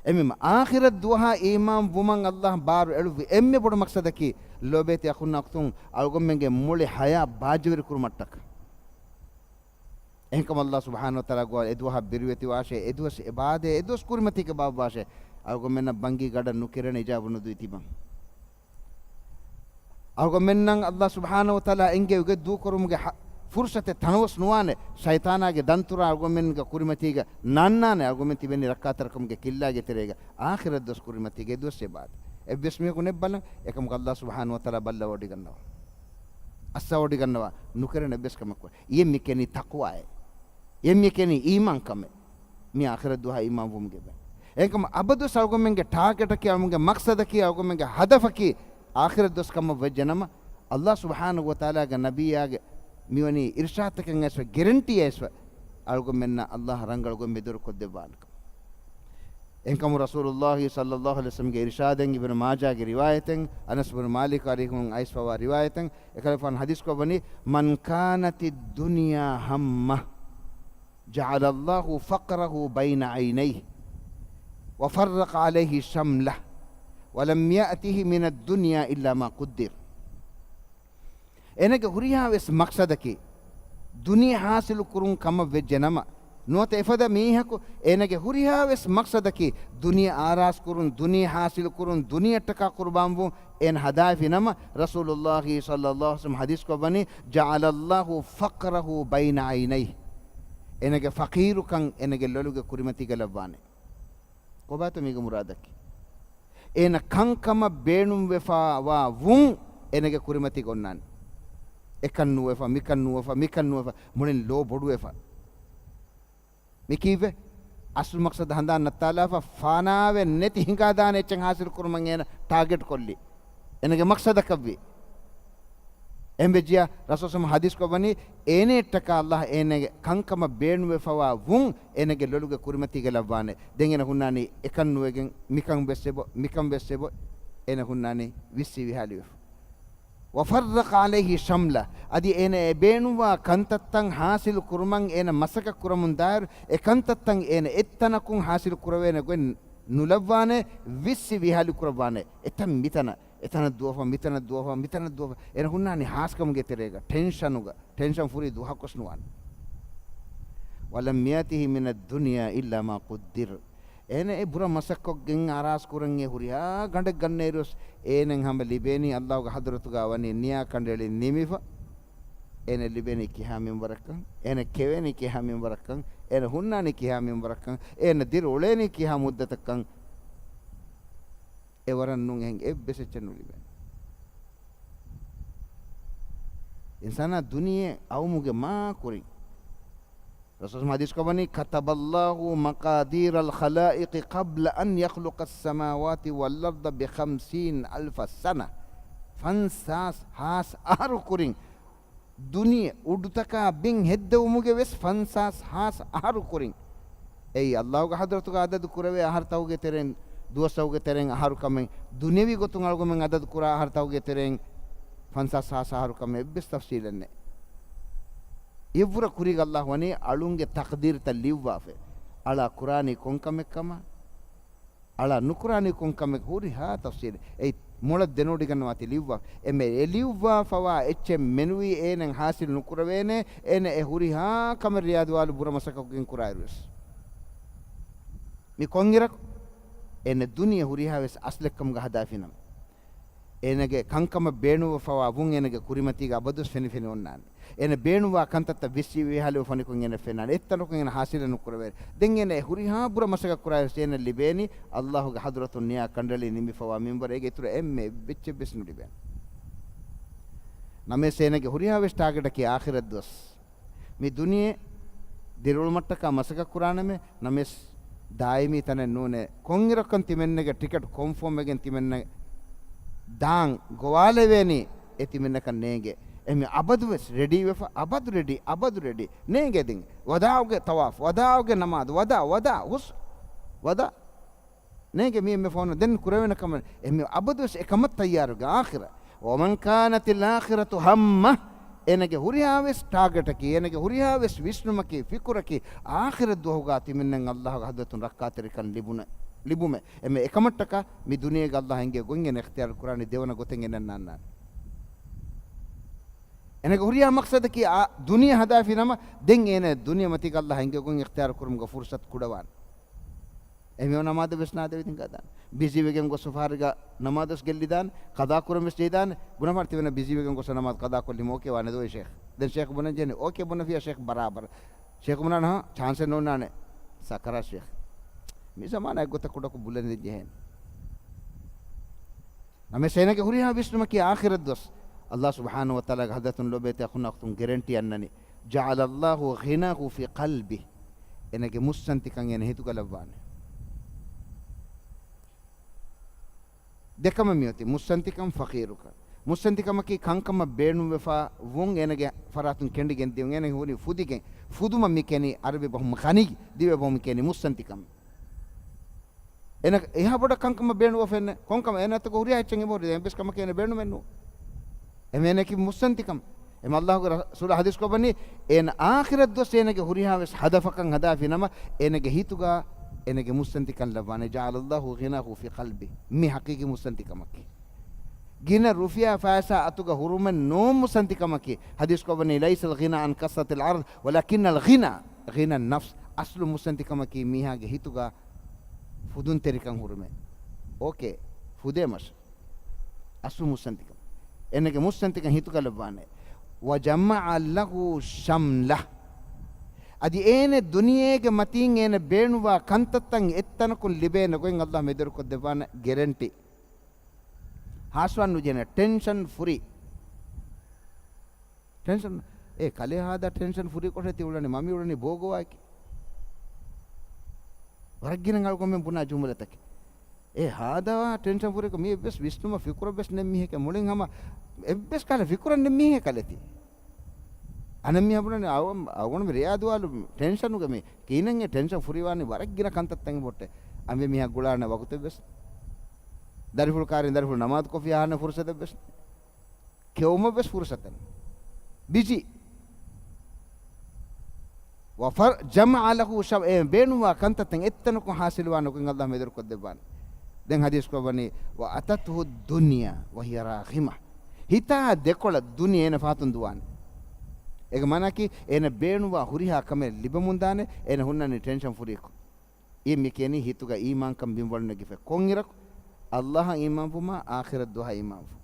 އެމެމަ އާޚިރަތް ދުވަހާ އީމާން ވުމަށް ﷲ ބާރު އެޅުއްވި އެންމެ ބޮޑު މަޤްޞަދަކީ، ލޯބޭތި އަޚުންނާ އުޚްތުން، އަޅުގަނޑުމެންގެ މުޅި ޙަޔާތް ބާއްޖަވެރި ކުރުމަށްޓަކަ. އެހެންކަމުން ﷲ ސުބްޙާނަހޫ ވަތަޢާލާ ގޮވާ، އެދުވަހަށް ބިރުވެތިވާށޭ، އެދުވަސް އެބާދޭ، އެދުވަސް ކުރިމަތީގަ ބާއްވާށޭ، އަޅުގަނޑުމެންނަށް ބަންގީ ގަޑަށް ނުކެރޭނެ އިޖާބަ ނުދީ ތިބަން. އަޅުގަނޑުމެންނަށް ﷲ ސުބްޙާނަހޫ ވަތަޢާލާ އެންގެވި ގޮތް ދޫކުރުމުގެ ހަ-، ފުރުޞަތެއް ތަނަވަސް ނުވާނެ. ޝައިޠާނާގެ ދަންތުރާ އަޅުގަނޑުމެންގެ ކުރިމަތީގަ ނާންނާނެ. އަޅުގަނޑުމެން ތިބެނީ ރައްކާތެރިކަމުގެ ކިއްލާގެ ތެރޭގަ. އާޚިރަތް ދުވަސް ކުރިމަތީގަ އެދުވަސް އެބާދޭ. އެއްވެސް މީހަކު ނެއްބަލަން، އެކަމަކު ﷲ ސުބްޙާނަހޫ ވަތަޢާލާ ބައްލަވަޑިގަންނަވާ. އައްސަވަޑިގަންނަވާ. ނުކެރޭނެ އެއްވެސް ކަމެއް ކުރޭ. އެއީ މި ކެނީ ތަޤްވާއޭ. އެއީ މި ކެނީ އީމާންކަމެއް. މި އާޚިރަތް ދުވަހާ އީމާންވުމުގެ ބޭނުން. އެހެންކަމުން އަބަދުވެސް އަޅުގަނޑުމެންގެ ޓާގެޓަކީ، އަޅުގަނޑުމެންގެ ހަދަފަކީ، އާޚިރަތް ދުވަސް ކަމަށް ވެއްޖެނަމަ، ﷲ ސުބްޙާނަހޫ ވަތަޢާލާގެ ނަބިއްޔާގެ މިވަނީ އިރްޝާދުތަކެއް އައިސްފަ، ގެރެންޓީ އައިސްފަ، އަޅުގަނޑުމެންނަށް ﷲ ރަނގަޅު ގޮތް މެދުވެރިކޮށްދެއްވާނެކަން. އެހެންކަމުން ރަސޫލުﷲ ޞައްލަﷲު ޢަލައިހި ވަސައްލަމްގެ އިރްޝާދެއް، އިބްނު މާޖާގެ ރިވާޔަތެއް، އަނަސް ބިން މާލިކް ރަޟިޔަﷲ ޢަންހު އައިސްފަވާ ރިވާޔަތެއް، އެކަލޭގެފާނު ޙަދީޘްކޮށްވަނީ، من كانت الدنيا همه جعل الله فقره بين عينيه وفرق عليه شمله ولم يأته من الدنيا إلا ما قدر. އޭނަގެ ހުރިހާވެސް މަޤްޞަދަކީ ދުނިޔެ ޙާޞިލު ކުރުން ކަމަށް ވެއްޖެނަމަ، ނުވަތަ އެފަދަ މީހަކު އޭނަގެ ހުރިހާވެސް މަޤްޞަދަކީ ދުނިޔެ އާރާސް ކުރުން، ދުނިޔެ ޙާޞިލު ކުރުން، ދުނިޔެއަށްޓަކާ ޤުރުބާންވުން އޭނަ ހަދާފި ނަމަ، ރަސޫލުﷲ ޞައްލަﷲު ޢަލައިހި ވަސައްލަމް ޙަދީޘްކޮށްވަނީ، جعل الله فقره بين عينيه. އޭނަގެ ފަޤީރުކަން އޭނަގެ ލޮލުގެ ކުރިމަތީގަ ލައްވާނެ. ކޮބާތޯ މީގެ މުރާދަކީ؟ އޭނަ ކަންކަމަށް ބޭނުންވެފަވާ ވުން އޭނަގެ ކުރިމަތީގަ އޮންނާނެ. އެކަން ނުވެފަ، މިކަން ނުވެފަ، މިކަން ނުވެފަ، މުޅިން ލޯ ބޮޑުވެފަ. މި ކީއްވެ؟ އަސްލު މަޤްޞަދު ހަނދާން ނައްތާލާފަ، ފާނާވެ ނެތި ހިނގާދާނެ އެއްޗެއް ޙާޞިލު ކުރުމަށް އޭނަ ޓާގެޓް ކޮށްލީ. އޭނަގެ މަޤްޞަދަކަށްވީ. އެހެންވެއްޖިއްޔާ، ރަސޫލު ޞައްލަﷲު ޢަލައިހި ވަސައްލަމް ޙަދީޘްކޮށްވަނީ، އޭނައަށްޓަކާ ﷲ އޭނަގެ ކަންކަމަށް ބޭނުންވެފަވާ ވުން އޭނަގެ ލޮލުގެ ކުރިމަތީގަ ލައްވާނެ. ދެން އޭނަ ހުންނާނީ އެކަން ނުވެގެން، މިކަން ވެސް އެބޮ، މިކަން ވެސް އެބޮ، އޭނަ ހުންނާނީ ވިއްސި ވިހާލިވެފަ. وفرق عليه شمله. އަދި އޭނަ އެ ބޭނުންވާ ކަންތައްތައް ޙާޞިލު ކުރުމަށް އޭނަ މަސައްކަތް ކުރަމުން ދާއިރު، އެ ކަންތައްތައް އޭނަ އެއްތަނަކުން ޙާޞިލު ކުރެވޭނެ ގޮތް ނުލައްވާނެ، ވިއްސި ވިހާލި ކުރައްވާނެ. އެތަން މިތަނަށް، އެތަނަށް ދުވަފަ، މިތަނަށް ދުވަފަ، މިތަނަށް ދުވަފަ. އޭނަ ހުންނާނީ ހާސްކަމުގެ ތެރޭގަ، ޓެންޝަނުގަ، ޓެންޝަން ފުރީ ދުވަހަކުވެސް ނުވާނެ. ولم يأته من الدنيا إلا ما قدر. އޭނަ އެ ބުރަ މަސައްކަތްކޮށްގެން އަރާސް ކުރަން އެ ހުރިހާ ގަނޑެއް ގަންނައިރުވެސް، އޭނައަށް ހަމަ ލިބޭނީ ﷲގެ ޙަޟްރަތުގަ ވަނީ ނިޔާ ކަނޑައެޅި ނިމިފަ. އޭނަ ލިބޭނީ ކިހާ މިންވަރަކަށް، އޭނަ ކެވޭނީ ކިހާ މިންވަރަކަށް، އޭނަ ހުންނާނީ ކިހާ މިންވަރަކަށް، އޭނަ ދިރިއުޅޭނީ ކިހާ މުއްދަތަކަށް. އެވަރަށް ނޫން އެހެން އެއްވެސް އެއްޗެއް ނުލިބޭނެ. އިންސާނާ ދުނިޔެ އައުމުގެ މާ ކުރިން ރަސޫލު ޙަދީޘް ކޮށްވަނީ، كتب الله مقادير الخلائق قبل أن يخلق السماوات والأرض بخمسين ألف سنة. ފަންސާސް ހާސް އަހަރު ކުރިން، ދުނިޔެ އުޑުތަކާ ބިން ހެއްދެވުމުގެ ވެސް ފަންސާސް ހާސް އަހަރު ކުރިން. އެއީ، ﷲ ގެ ޙަޟްރަތުގަ ޢަދަދު ކުރެވޭ އަހަރުތަކުގެ ތެރެއިން، ދުވަސްތަކުގެ ތެރެއިން އަހަރު ކަމެއް، ދުނިޔަވީ ގޮތުން އަޅުގަނޑުމެން ޢަދަދު ކުރާ އަހަރުތަކުގެ ތެރެއިން ފަންސާސް ހާސް އަހަރު ކަމެއް އެއްވެސް ތަފްޞީލެއް ނެތް. އެއަށްވުރެ ކުރީގަ ﷲ ވަނީ އަޅުންގެ ތަޤްދީރުތައް ލިޔުއްވާފަ. އަޅާ ކުރާނީ ކޮން ކަމެއް ކަމަށް، އަޅާ ނުކުރާނީ ކޮން ކަމެއް، ހުރިހާ ތަފްޞީލެއް. އެއީ މޮޅަށް ދެނެވޮޑިގަންނަވާތީ ލިޔުއްވާ. އެމެ އެ ލިޔުއްވާފަވާ އެއްޗެއް މެނުވީ އޭނަ ޙާޞިލު ނުކުރެވޭނެ، އޭނަ އެ ހުރިހާ ކަމެއް ރިޔާދުވާލު ބުރަ މަސައްކަތްކޮށްގެން ކުރާއިރުވެސް. މި ކޮންއިރަކު؟ އޭނަ ދުނިޔެ ހުރިހާވެސް އަސްލެއްކަމުގަ ހަދާފިނަމަ، އޭނަގެ ކަންކަމަށް ބޭނުންވެފަވާ ވުން އޭނަގެ ކުރިމަތީގަ އަބަދުވެސް ފެނިފެނި އޮންނާނެ. އޭނަ ބޭނުންވާ ކަންތައްތައް ވިއްސި ވިހާލިވެފަނިކޮށް އޭނަ ފެންނާނެ. އެއްތަނަކުން އޭނަ ޙާޞިލެއް ނުކުރެވޭނެ. ދެން އޭނަ އެ ހުރިހާ ބުރަ މަސައްކަތް ކުރާއިރުވެސް އޭނަ ލިބޭނީ ﷲ ގެ ޙަޟްރަތުން ނިޔާ ކަނޑައެޅި ނިމިފަވާ މިންވަރު. އޭގެ އިތުރަށް އެންމެ އެއްޗެއްވެސް ނުލިބޭނެ. ނަމަވެސް އޭނަގެ ހުރިހާވެސް ޓާގެޓަކީ އާޚިރަތް ދުވަސް. މި ދުނިޔެ ދިރިއުޅުމަށްޓަކާ މަސައްކަތް ކުރާނަމޭ، ނަމަވެސް ދާއިމީ ތަނެއް ނޫނޭ. ކޮންއިރަކަން ތިމެންނަގެ ޓިކެޓް ކޮންފާމްވެގެން ތިމެންނަ ދާން ގޮވާލެވޭނީ، އެ ތިމެންނަކަށް ނޭނގޭ. އެހެން އަބަދުވެސް ރެޑީވެފަ، އަބަދު ރެޑީ، އަބަދު ރެޑީ. ނޭނގޭ ދެން. ވަދާޢުގެ ޠަވާފު، ވަދާޢުގެ ނަމާދު، ވަދާ، ވަދާ، ހުސް، ވަދާ. ނޭނގެ މީ އެންމެ ފޯނު ދެން ކުރެވޭނެ ކަމެއް. އެހެން އަބަދުވެސް އެކަމަށް ތައްޔާރުގަ އާޚިރަ. ومن كانت الآخرة همه، އޭނަގެ ހުރިހާވެސް ޓާގެޓަކީ، އޭނަގެ ހުރިހާވެސް ވިސްނުމަކީ، ފިކުރަކީ، އާޚިރަތް ދުވަހުގަ ތިމެންނަން ﷲ ގެ ޙަޟްރަތުން ރައްކާތެރިކަން ލިބުނެ، ލިބުމެ. އެމެ އެކަމަށްޓަކާ މި ދުނިޔޭގަ ﷲ އެނގޭ ގޮތް އޭނަ އިޚްތިޔާރު ކުރާނީ ދެވަނަ ގޮތެއް އޭނަ ނާންނާނެ. އޭނަގެ ހުރިހާ މަޤްޞަދަކީ އާ ދުނިޔެ ހަދާފިނަމަ، ދެން އޭނަ ދުނިޔެ މަތީގަ ﷲ އެނގޭ ގޮތް އިޚްތިޔާރު ކުރުމުގެ ފުރުޞަތު ކުޑަވާނެ. އެހެންވެ ނަމާދަށް ވެސް ނާދެވިދިން ގާދާނެ. ބިޒީވެގެން ގޮސް ފަހަރެއްގަ ނަމާދުވެސް ގެއްލިދާނެ، ޤަޟާ ކުރަން ވެސް ޖެހިދާނެ، ބުނަފަހަރު ތިބެނަ ބިޒީވެގެން ގޮސް ނަމާދު ޤަޟާ ކޮށްލީމަ އޯކޭ ވާނެ ދޯ ޝޭޚް. ދެން ޝޭޚް ބުނަން ޖެހެނީ، އޯކޭ ބުނަފިޔާ ޝޭޚް ބަރާބަރަށް. ޝޭޚް ބުނާނެ، ހާ، ޗާންސެއް ނޯންނާނެ. ސަކަރާތް ޝޭޚް. މި ޒަމާނާ އެއްގޮތަށް ކުޑަކޮށް ބުލަން ޖެހޭނެ. ނަމަވެސް އޭނަގެ ހުރިހާ ވިސްނުމަކީ އާޚިރަތް ދުވަސް. ﷲ ސުބްޙާނަހޫ ވަތަޢާލާގެ ޙަޟްރަތުން ލޯބިވެތި އަޚުންނާ އުޚްތުން ގެރެންޓީ އަންނަނީ. جعل الله غناه في قلبه. އޭނަގެ މުއްސަނދިކަން އޭނަ ހިތުގަ ލައްވާނެ. ދެކަމެއް މިއޮތީ، މުއްސަނދިކަން، ފަޤީރުކަން. މުއްސަނދިކަމަކީ ކަންކަމަށް ބޭނުންވެފަ ވުން އޭނަގެ ފަރާތުން ކެނޑިގެން ދިޔުން. އޭނަ ހުރީ ފުދިގެން. ފުދުމަށް މި ކިޔަނީ ޢަރަބި ބަހުން ޣަނީ، ދިވެހި ބަހުން މި ކިޔަނީ މުއްސަނދިކަން. އޭނަ އެހާ ބޮޑަށް ކަންކަމަށް ބޭނުންވެފައެއް ނެތް. ކޮންކަމެއް އޭނައަށްތަކު ހުރިހާ އެއްޗެއް އެބަހުރި، ދެން އެއްވެސް ކަމަކީ އޭނަ ބޭނުމެއް ނޫން. އެމެ އޭނައަކީ މުއްސަނދިކަން. އެމެ ﷲ ގެ ރަސޫލާ ޙަދީޘް ކޮށްވަނީ، އޭނަ އާޚިރަތް ދުވަސް އޭނަގެ ހުރިހާވެސް ހަދަފަކަށް ހަދާފިނަމަ، އޭނަގެ ހިތުގަ އޭނަގެ މުއްސަނދިކަން ލައްވާނެ. جعل الله غناه في قلبه. މި ޙަޤީޤީ މުއްސަނދިކަމަކީ. ގިނަ ރުފިޔާ ފައިސާ އަތުގަ ހުރުމެއް ނޫން މުއްސަނދިކަމަކީ. ޙަދީޘް ކޮށްވަނީ، ليس الغنى عن كثرة العرض ولكن الغنى، غنى النفس. އަސްލު މުއްސަނދިކަމަކީ މީހާގެ ހިތުގަ ފުދުންތެރިކަން ހުރުމެއް. އޯކޭ، ފުދޭ މަށަށް. އަސްލު މުއްސަނދިކަން. އޭނަގެ މުއްސަނދިކަން ހިތުގަ ލައްވާނެ. وجمع له شمله. އަދި އޭނަ ދުނިޔޭގެ މަތީން އޭނަ ބޭނުންވާ ކަންތައްތައް އެއްތަނަކުން ލިބޭނެ ގޮތް ﷲ މެދުވެރިކޮށްދެއްވާނެ ގެރެންޓީ. ހާސްވާން ނުޖެހޭނެ، ޓެންޝަން ފުރީ. ޓެންޝަން، އޭ ކަލޭ ހާދާ ޓެންޝަން ފުރީ ކޮށް ތި އުޅަނީ، މަ މި އުޅަނީ ބޯގޮވާއެކޭ. ވަރަށް ގިނަ އަޅުގަނޑުމެން ބުނާ ޖުމުލަތަކެއް. އޭ ހާދާ ޓެންޝަން ފުރީކޮށް މީ އެއްވެސް ވިސްނުމަށް ފިކުރަށްވެސް ނެތް މީހެކޭ. މުޅިން ހަމަ އެއްވެސް ކަހަލަ ފިކުރެއް ނެތް މީހެއް ކަލޭ ތި. އަނެއް މީހާ ބުނަނީ އަޅު-، އަޅުގަނޑު މި ރެޔާ ދުވާލު ޓެންޝަނުގަ މި ކިހިނެއް ޓެންޝަން ފުރީވާނީ ވަރަށް ގިނަ ކަންތައްތައް އެބައޮތޭ. އަނބި މީހާ ގުޅާނެ ވަގުތެއްވެސް. ދަރިފުޅު ކާރިން ދަރިފުޅު ނަމާދު ކޮށްފި އަހާނެ ފުރުސަތެއްވެސް. ކެއުމަށްވެސް ފުރުސަތެއް. ބިޒީ. ވަފަރް-، ޖަމަޢަ ލަހު ޝަމް-، އެ ބޭނުންވާ ކަންތައްތައް އެއްތަނަކުން ޙާޞިލުވާނެ ގޮތް ﷲ މެދުވެރިކޮށްދެއްވާނެ. ދެން ޙަދީޘް ކުރައްވަނީ، وأتته الدنيا وهي راغمة. ހިތާ ދެކޮޅަށް ދުނިޔެ އޭނަ ފަހަތުން ދުވާނެ. އޭގެ މާނައަކީ، އޭނަ ބޭނުންވާ ހުރިހާ ކަމެއް ލިބެމުންދާނެ، އޭނަ ހުންނަނީ ޓެންޝަން ފުރީކޮށް. އެ މި ކިޔަނީ ހިތުގަ އީމާންކަން ބިންވަޅު ނެގިފަ. ކޮންއިރަކު؟ ﷲ އަށް އީމާންވުމާ، އާޚިރަތް ދުވަހަށް އީމާންވުން.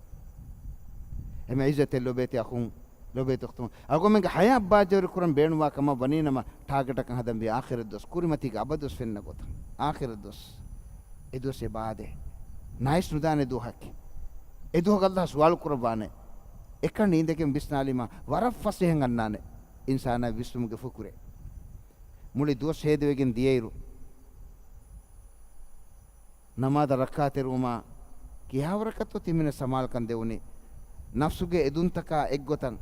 އެމެ ޢިއްޒަތްތެރި ލޮބޭތި އަޚުން، ލޮބޭތި އުޚްތުން. އަޅުގަނޑުމެންގެ ޙަޔާތް ބާއްޖަވެރި ކުރަން ބޭނުންވާ ކަމަށް ވަނީނަމަ، ޓާގެޓަކަށް ހަދަންވީ އާޚިރަތް ދުވަސް. ކުރިމަތީގަ އަބަދުވެސް ފެންނަ ގޮތަށް. އާޚިރަތް ދުވަސް. އެ ދުވަސް އެބައާދޭ. ނައިސް ނުދާނެ ދުވަހަކީ. އެ ދުވަހު ﷲ ސުވާލު ކުރައްވާނެ. އެކަނި އިނދެގެން ވިސްނާލީމަ، ވަރަށް ފަސޭހައިން އަންނާނެ އިންސާނާ ވިސްނުމުގެ ފުކުރެއް. މުޅި ދުވަސް ހޭދަވެގެން ދިޔައިރު، ނަމާދަށް ރައްކާތެރިވުމާ ކިހާވަރަކަށްތޯ ތިމެންނަށް ސަމާލުކަން ދެވުނީ؟ ނަފްސުގެ އެދުންތަކާ އެއްގޮތަށް،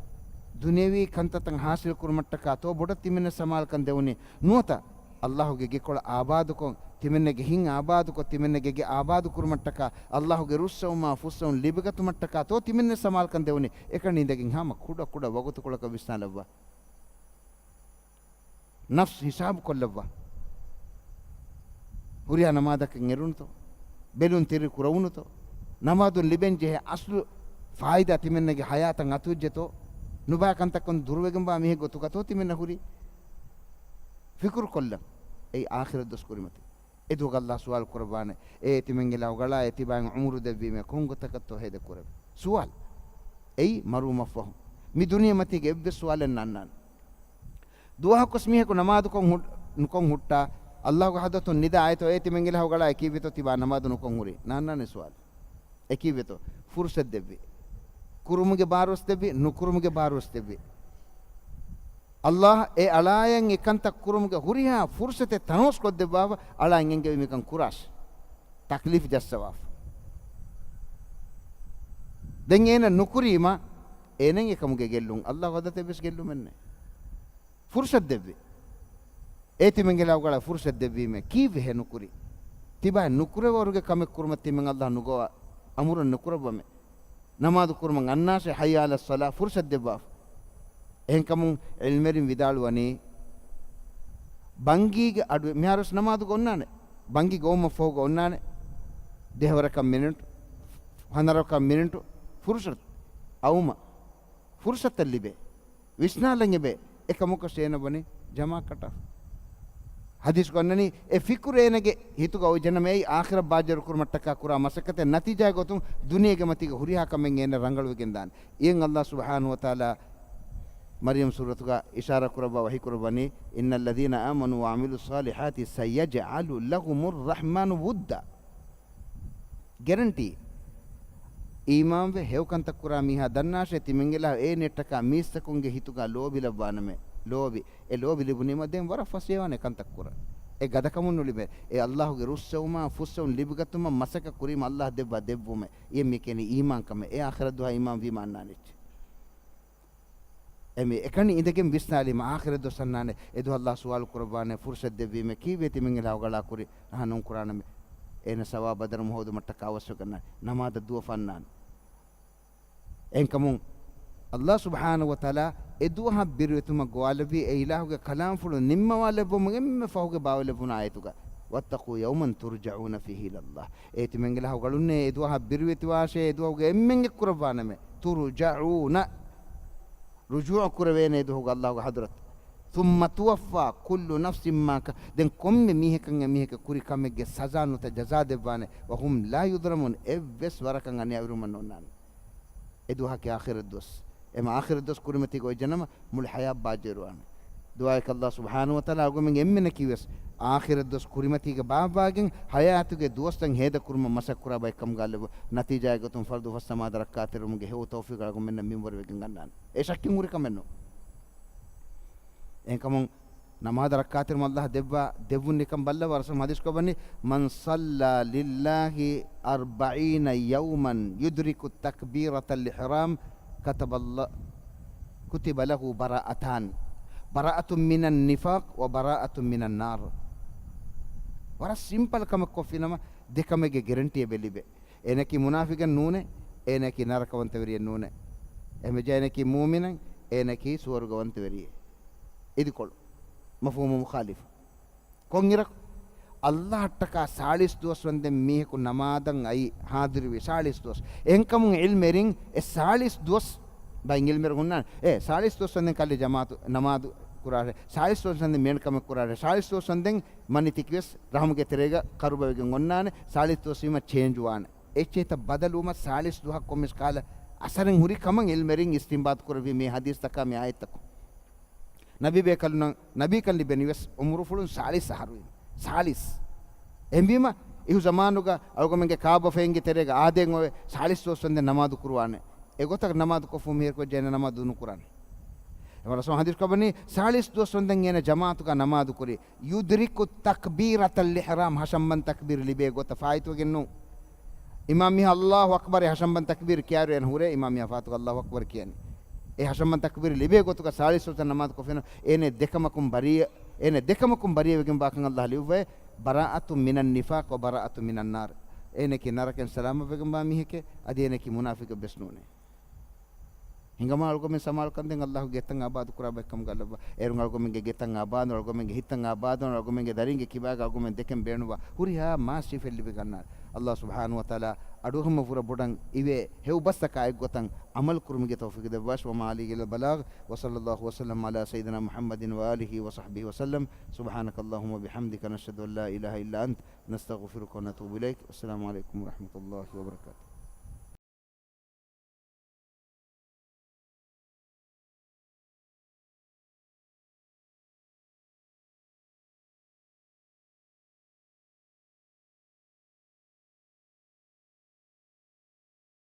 ދުނިޔަވީ ކަންތައްތައް ހާސިލް ކުރުމަށްޓަކާތޯ ބޮޑަށް ތިމެންނަށް ސަމާލުކަން ދެވުނީ؟ ނުވަތަ އައްލާހުގެ ގެކޮޅަށް އާބާދުކޮށް، ތިމެންނަގެ ހިތް އާބާދުކޮށް، ތިމެންނަގެ ގެ އާބާދު ކުރުމަށްޓަކާ، އައްލާހުގެ ރުއްސެވުމާ ފުއްސެވުން ލިބިގަތުމަށްޓަކާތޯ ތިމެންނަށް ސަމާލުކަން ދެވުނީ؟ އެކަން އިނދެގެން ހަމަ ކުޑަ ކުޑަ ވަގުތުކޮޅަކަށް ވިސްނާލައްވާ. ނަފްސު ހިސާބު ކޮށްލައްވާ. ހުރިހާ ނަމާދަކަށް އެރުނުތޯ؟ ބެލުން ތިރި ކުރެވުނުތޯ؟ ނަމާދުން ލިބެން ޖެހޭ އަސްލު ފާއިދާ ތިމެންނަގެ ހަޔާތަށް އަތުވެއްޖެތޯ؟ ނުބައި ކަންތައްކަން ދުރުވެގެންވާ މީހެއް ގޮތުގަތޯ ތިމެންނަށް ހުރީ؟ ފިކުރު ކޮށްލަން. އެއީ އާޚިރަތް ދުވަސް ކުރިމަތި. އެދުވަހު އައްލާހް ސުވާލު ކުރައްވާނެ، އޭ ތިމެންގެ ލަހުގަޅާ އެތިބާއިން ޢުމުރު ދެއްވީމޭ ކޮން ގޮތަކަށްތޯ ހޭދަ ކުރެވި؟ ސުވާލު. އެއީ މަރުވުމަށްފަހު. މި ދުނިޔެމަތީގެ އެއްވެސް ސުވާލެއް ނަންނާނެ. ދުވަހަކުވެސް މީހަކު ނަމާދުކޮށް ހު-، ނުކޮށް ހުއްޓާ، އައްލާހުގެ ޙަޟްރަތުން ނިދާ އައިތޯ، އޭ ތިމެންގެ ލަހުގަޅާ އެކީއްވެތޯ ތިބާ ނަމާދު ނުކޮށް ހުރީ؟ ނާންނާނެ ސުވާލު. އެކީއްވެތޯ؟ ފުރުސަތު ދެއްވި. ކުރުމުގެ ބާރުވެސް ދެއްވި، ނުކުރުމުގެ ބާރުވެސް ދެއްވި. އައްލާހް އެ އަޅާޔަށް އެކަންތައް ކުރުމުގެ ހުރިހާ ފުރުސަތެއް ތަނަވަސްކޮށްދެއްވާފަ، އަޅާއަށް އެންގެވި މިކަން ކުރާށޭ. ތަކްލީފް ޖައްސަވާފަ. ދެން އޭނަ ނުކުރީމަ، އޭނައަށް އެކަމުގެ ގެއްލުން، އައްލާހް ވަދަތަ އެއްވެސް ގެއްލުމެއް ނެތް. ފުރުސަތު ދެއްވި. އޭ ތިމެންގެ ލަހުގަޅަށް ފުރުސަތު ދެއްވީމޭ، ކީއްވެހޭ ނުކުރީ؟ ތިބާ ނުކުރެވޭވަރުގެ ކަމެއް ކުރުމަށް ތިމެން އައްލާހް ނުގޮވާ، އަމުރު ނުކުރައްވަމޭ. ނަމާދު ކުރުމަށް އަންނާށޭ، ޙައްޔަ ޢަލައްޞަލާ، ފުރުސަތު ދެއްވާފަ. އެހެންކަމުން ޢިލްމުވެރިން ވިދާޅުވަނީ، ބަންގީގެ އަޑު، މިހާރުވެސް ނަމާދު އޮންނާނެ، ބަންގީގެ އޮވުމަށްފަހުގަ އޮންނާނެ، ދެހަވަރަކަށް މިނިޓު، ފަނަރަކަށް މިނިޓު، ފުރުސަތު އައުމަށް، ފުރުސަތެއް ލިބޭ. ވިސްނާލަން އެބަ، އެކަމަކަށް އޭނަ ވަނީ ޖަމާ ކަޓާފަ. ޙަދީޘްގަ އޮންނަނީ، އެ ފިކުރު އޭނަގެ ހިތުގަ އޮތް ޖެހިނަމަ، އެއީ އާޚިރަތް ބާއްޖަވެރި ކުރުމަށްޓަކާ ކުރާ މަސައްކަތެއް، ނަތީޖާގެ ގޮތުން ދުނިޔޭގެ މަތީގަ ހުރިހާ ކަމެއް އޭނަ ރަނގަޅުވެގެން ދާނެ. އެއަށް އައްލާހް ސުބްޙާނަހޫ ވަތަޢާލާ މަރްޔަމް ސޫރަތުގަ އިޝާރާ ކުރައްވާ ވަޙީ ކުރައްވަނީ، إِنَّ الَّذِينَ آمَنُوا وَعَمِلُوا الصَّالِحَاتِ سَيَجْعَلُ لَهُمُ الرَّحْمَٰنُ وُدًّا. ގެރެންޓީ. އީމާންވެ ހެޔޮކަންތައް ކުރާ މީހާ ދަންނާށޭ، ތިމެންގެ ލަހު އޭނައަށްޓަކާ މީސްތަކުންގެ ހިތުގަ ލޯބި ލައްވާނަމޭ. ލޯބި. އެ ލޯބި ލިބުނީމަ ދެން ވަރަށް ފަސޭހަވާނެ ކަންތައް ކުރަން. އެ ގަދަކަމުން ނުލިބޭ. އެ އައްލާހުގެ ރުއްސެވުމާ ފުއްސެވުން ލިބިގަތުމަށް މަސައްކަތް ކުރީމަ އައްލާހް ދެއްވާ ދެއްވުމެއް. އެއަށް މި ކިޔަނީ އީމާންކަމޭ. އެ އާޚިރަތް ދުވަހަށް އީމާން ވީމަ އަންނާނެ އެއްޗެއް. އެމީ އެކަނި އިނދެގެން ވިސްނާލީމަ އާޚިރަތް ދުވަސް އަންނާނެ. އެދުވަހު އައްލާހް ސުވާލު ކުރައްވާނެ، ފުރުސަތު ދެއްވީމޭ، ކީއްވެ ތިމެންގެ ލަހުގަޅާ ކުރި ރަހަ ނޫންކުރާނަމޭ؟ އޭނަ ސަވާބު އަދަރުމަ ހޯދުމަށްޓަކާ އަވަސްވެގަންނާނެ. ނަމާދަށް ދުވަފަ އަންނާނެ. އެހެންކަމުން އައްލާހް ސުބްޙާނަހޫ ވަތަޢާލާ އެދުވަހަށް ބިރުވެތިވުމަށް ގޮވާލެއްވީ، އެ އިލާހުގެ ކަލާމްފުޅު ނިންމަވާލެއްވުމުގެ އެންމެ ފަހުގެ ބާވައިލެއްވުނު އާޔަތުގަ، وَاتَّقُوا يَوْمًا تُرْجَعُونَ فِيهِ إِلَى اللَّهِ. އޭ ތިމެންގެ ލަހުގަޅުންނޭ، އެދުވަހަށް ބިރުވެތިވާށޭ، އެދުވަހުގެ އެންމެން އެއްކުރައްވާނަމޭ. تُرْجَعُونَ، ރުޖޫޢަ ކުރެވޭނެ އެދުވަހުގަ އައްލާހުގެ ޙަޟްރަތަށް. ثُمَّ تُوَفَّى كُلُّ نَفْسٍ مَا ކަ-، ދެން ކޮންމެ މީހަކަށް އެމީހަކަށް ކުރި ކަމެއްގެ ސަޒާ ނުތަ ޖަޒާ ދެއްވާނެ. وَهُمْ لَا يُظْلَمُونَ، އެއްވެސް ވަރަކަށް އަނިޔާވެރިވުމެއް ނޯންނާނެ. އެދުވަހަކީ އާޚިރަތް ދުވަސް. އެމަ އާޚިރަތް ދުވަސް ކުރިމަތީގަ އޮތް ޖެހިނަމަ މުޅި ޙަޔާތް ބާއްޖަވެރިވާނެ. ދުޢާއަކީ އައްލާހް ސުބްޙާނަހޫ ވަތަޢާލާ އަޅުގަމެން އެންމެނަކީވެސް އާޚިރަތް ދުވަސް ކުރިމަތީގަ ބާއްވާގެން ޙަޔާތުގެ ދުވަސްތައް ހޭދަ ކުރުމަށް މަސައްކަތް ކުރާ ބައެއްކަމުގަ އަލަށް ނަތީޖާގެ ގޮތުން ފަރުޟު ފަސް ނަމާދަށް ރައްކާތެރިވުމުގެ ހެޔޮ ތައުފީޤު އަޅުގަމެންނަށް މިންވަރު ވެގެން ގަންނާނެ. އެ ޝައްކެއް ހުރި ކަމެއް ނޫން. އެހެންކަމުން ނަމާދަށް ރައްކާތެރިވުމަށް އައްލާހް ދެއްވާ، ދެއްވުން ނިކަން ބައްލަވާ. ރަސޫލު ޙަދީޘްކޮށް ވަނީ، مَنْ صَلَّى لِلَّهِ أَرْبَعِينَ يَوْمًا يُدْرِكُ تَكْبِيرَةَ الْإِحْرَامِ كَتَبَ اللَّهُ، كُتِبَ لَهُ بَرَاءَتَانِ، بَرَاءَةٌ مِنَ النِّفَاقِ وَبَرَاءَةٌ مِنَ النَّارِ. ވަރަށް ސިމްޕަލް ކަމެއް ކޮށްފިނަމަ، ދެ ކަމެއްގެ ގެރެންޓީ އެބަ ލިބޭ. އޭނައަކީ މުނާފިޤެއް ނޫނޭ، އޭނައަކީ ނަރަކަވަންތަވެރިއެއް ނޫނޭ. އެހެންވެއްޖެ އޭނައަކީ މުއުމިނެއް، އޭނައަކީ ސުވަރުގަވަންތަވެރިއެއް. އިދިކޮޅު. މަފްހޫމު މުޚާލިފު. ކޮންއިރަކު؟ އައްލާހަށްޓަކާ ސާޅީސް ދުވަސް ވަންދެން މީހަކު ނަމާދަށް އައީ، ޙާޟިރުވީ ސާޅީސް ދުވަސް. އެހެންކަމުން ޢިލްމުވެރިން އެ ސާޅީސް ދުވަސް، ބައެއް ޢިލްމުވެރިން ހުންނާނެ، އޭ ސާޅީސް ދުވަސް ވަންދެން ކަލޭ ޖަމާޢަތު ނަމާދު ކުރާށޭ، ސާޅީސް ދުވަސް ވަންދެން މިއަންނަ ކަމެއް ކުރާށޭ، ސާޅީސް ދުވަސް ވަންދެން މަނިތިކިވެސް ރަޙުމުގެ ތެރޭގަ ޤަރުބަވެގެން އޮންނާނެ، ސާޅީސް ދުވަސް ވީމަ ޗޭންޖް ވާނެ. އެއްޗެހިތައް ބަދަލުވުމަށް ސާޅީސް ދުވަހަށް ކޮންމެސް ކާލަ އަސަރެއް ހުރި ކަމަށް ޢިލްމުވެރިން އިސްތިންބާޠު ކުރެއްވީ މި ޙަދީޘްތަކާ މި އާޔަތްތަކުން. ނަބީބޭކަލުންނަށް ނަބީކަން ލިބެނީވެސް ޢުމުރުފުޅުން ސާޅީސް އަހަރު ވީމަ. ސާޅީސް. އެހެންވީމަ، އިހު ޒަމާނުގަ އަޅުގަމެންގެ ކާބަފައިންގެ ތެރޭގަ އާދައިން އޮވެ ސާޅީސް ދުވަސް ވަންދެން ނަމާދު ކުރުވާނެ. އެގޮތަށް ނަމާދު ކޮށްފުމު މީހަކު ވެއްޖެ އޭނަ ނަމާދު ނުކުރާނެ. އެމަ ރަސޫލާ ޙަދީޘް ކަބަނީ، ސާޅީސް ދުވަސް ވަންދެން އޭނަ ޖަމާޢަތުގަ ނަމާދު ކުރި، يدرك تكبيرة الإحرام، ޙަށަންބަން ތަކްބީރު ލިބޭ ގޮތަށް ފާއިތުވެގެން ނޫން. އިމާމް މީހާ އައްލާހު އަކްބަރޭ ޙަށަންބަން ތަކްބީރު ކިޔާއިރު އޭނަ ހުރޭ އިމާމް މީހާ ފާތުގަ އައްލާހު އަކްބަރު ކިޔަނީ. އެ ޙަށަންބަން ތަކްބީރު ލިބޭ ގޮތުގަ ސާޅީސް ދުވަސް ނަމާދު ކޮށްފިނަމަ އޭނަ ދެކަމަކުން ބަރީ، އޭނަ ދެކަމަކުން ބަރީވެގެން ވާކަން އައްލާހު ލިޔުއްވައޭ، براءة من النفاق وبراءة من النار. އޭނައަކީ ނަރަކައިން ސަލާމަތްވެގެންވާ މީހެކޭ، އަދި އޭނައަކީ މުނާފިޤެއްވެސް ނޫނޭ. ހިނގަމާ އަޅުގަމެން ސަމާލުކަން ދޭން، އައްލާހު ގެތައް އާބާދު ކުރާ ބައެއްކަމުގަ ލައްވާ. އޭރުން އަޅުގަމެންގެ ގެތައް އާބާދު، އަޅުގަމެންގެ ހިތަށް އާބާދު، އަޅުގަމެންގެ ދަރީންގެ ކިބާގަ އަޅުގަމެން ދެކެން ބޭނުންވާ ހުރިހާ މާސް ރިފެއް ލިބިގަންނާނެ. އައްލާހު ސުބްޙާނަހޫ ވަތަޢާލާ އަޑުއެހުމަށް ފުރަ ބޮޑަށް އިވޭ ހެޔޮ ބަސްތަކާ އެއްގޮތަށް ޢަމަލު ކުރުމުގެ ތައުފީޤު ދެއްވާށި. وما علينا إلا البلاغ، وصلى الله وسلم على سيدنا محمد وآله وصحبه وسلم. سبحانك اللهم وبحمدك، نشهد أن لا إله إلا أنت، نستغفرك ونتوب إليك. والسلام عليكم ورحمة الله وبركاته.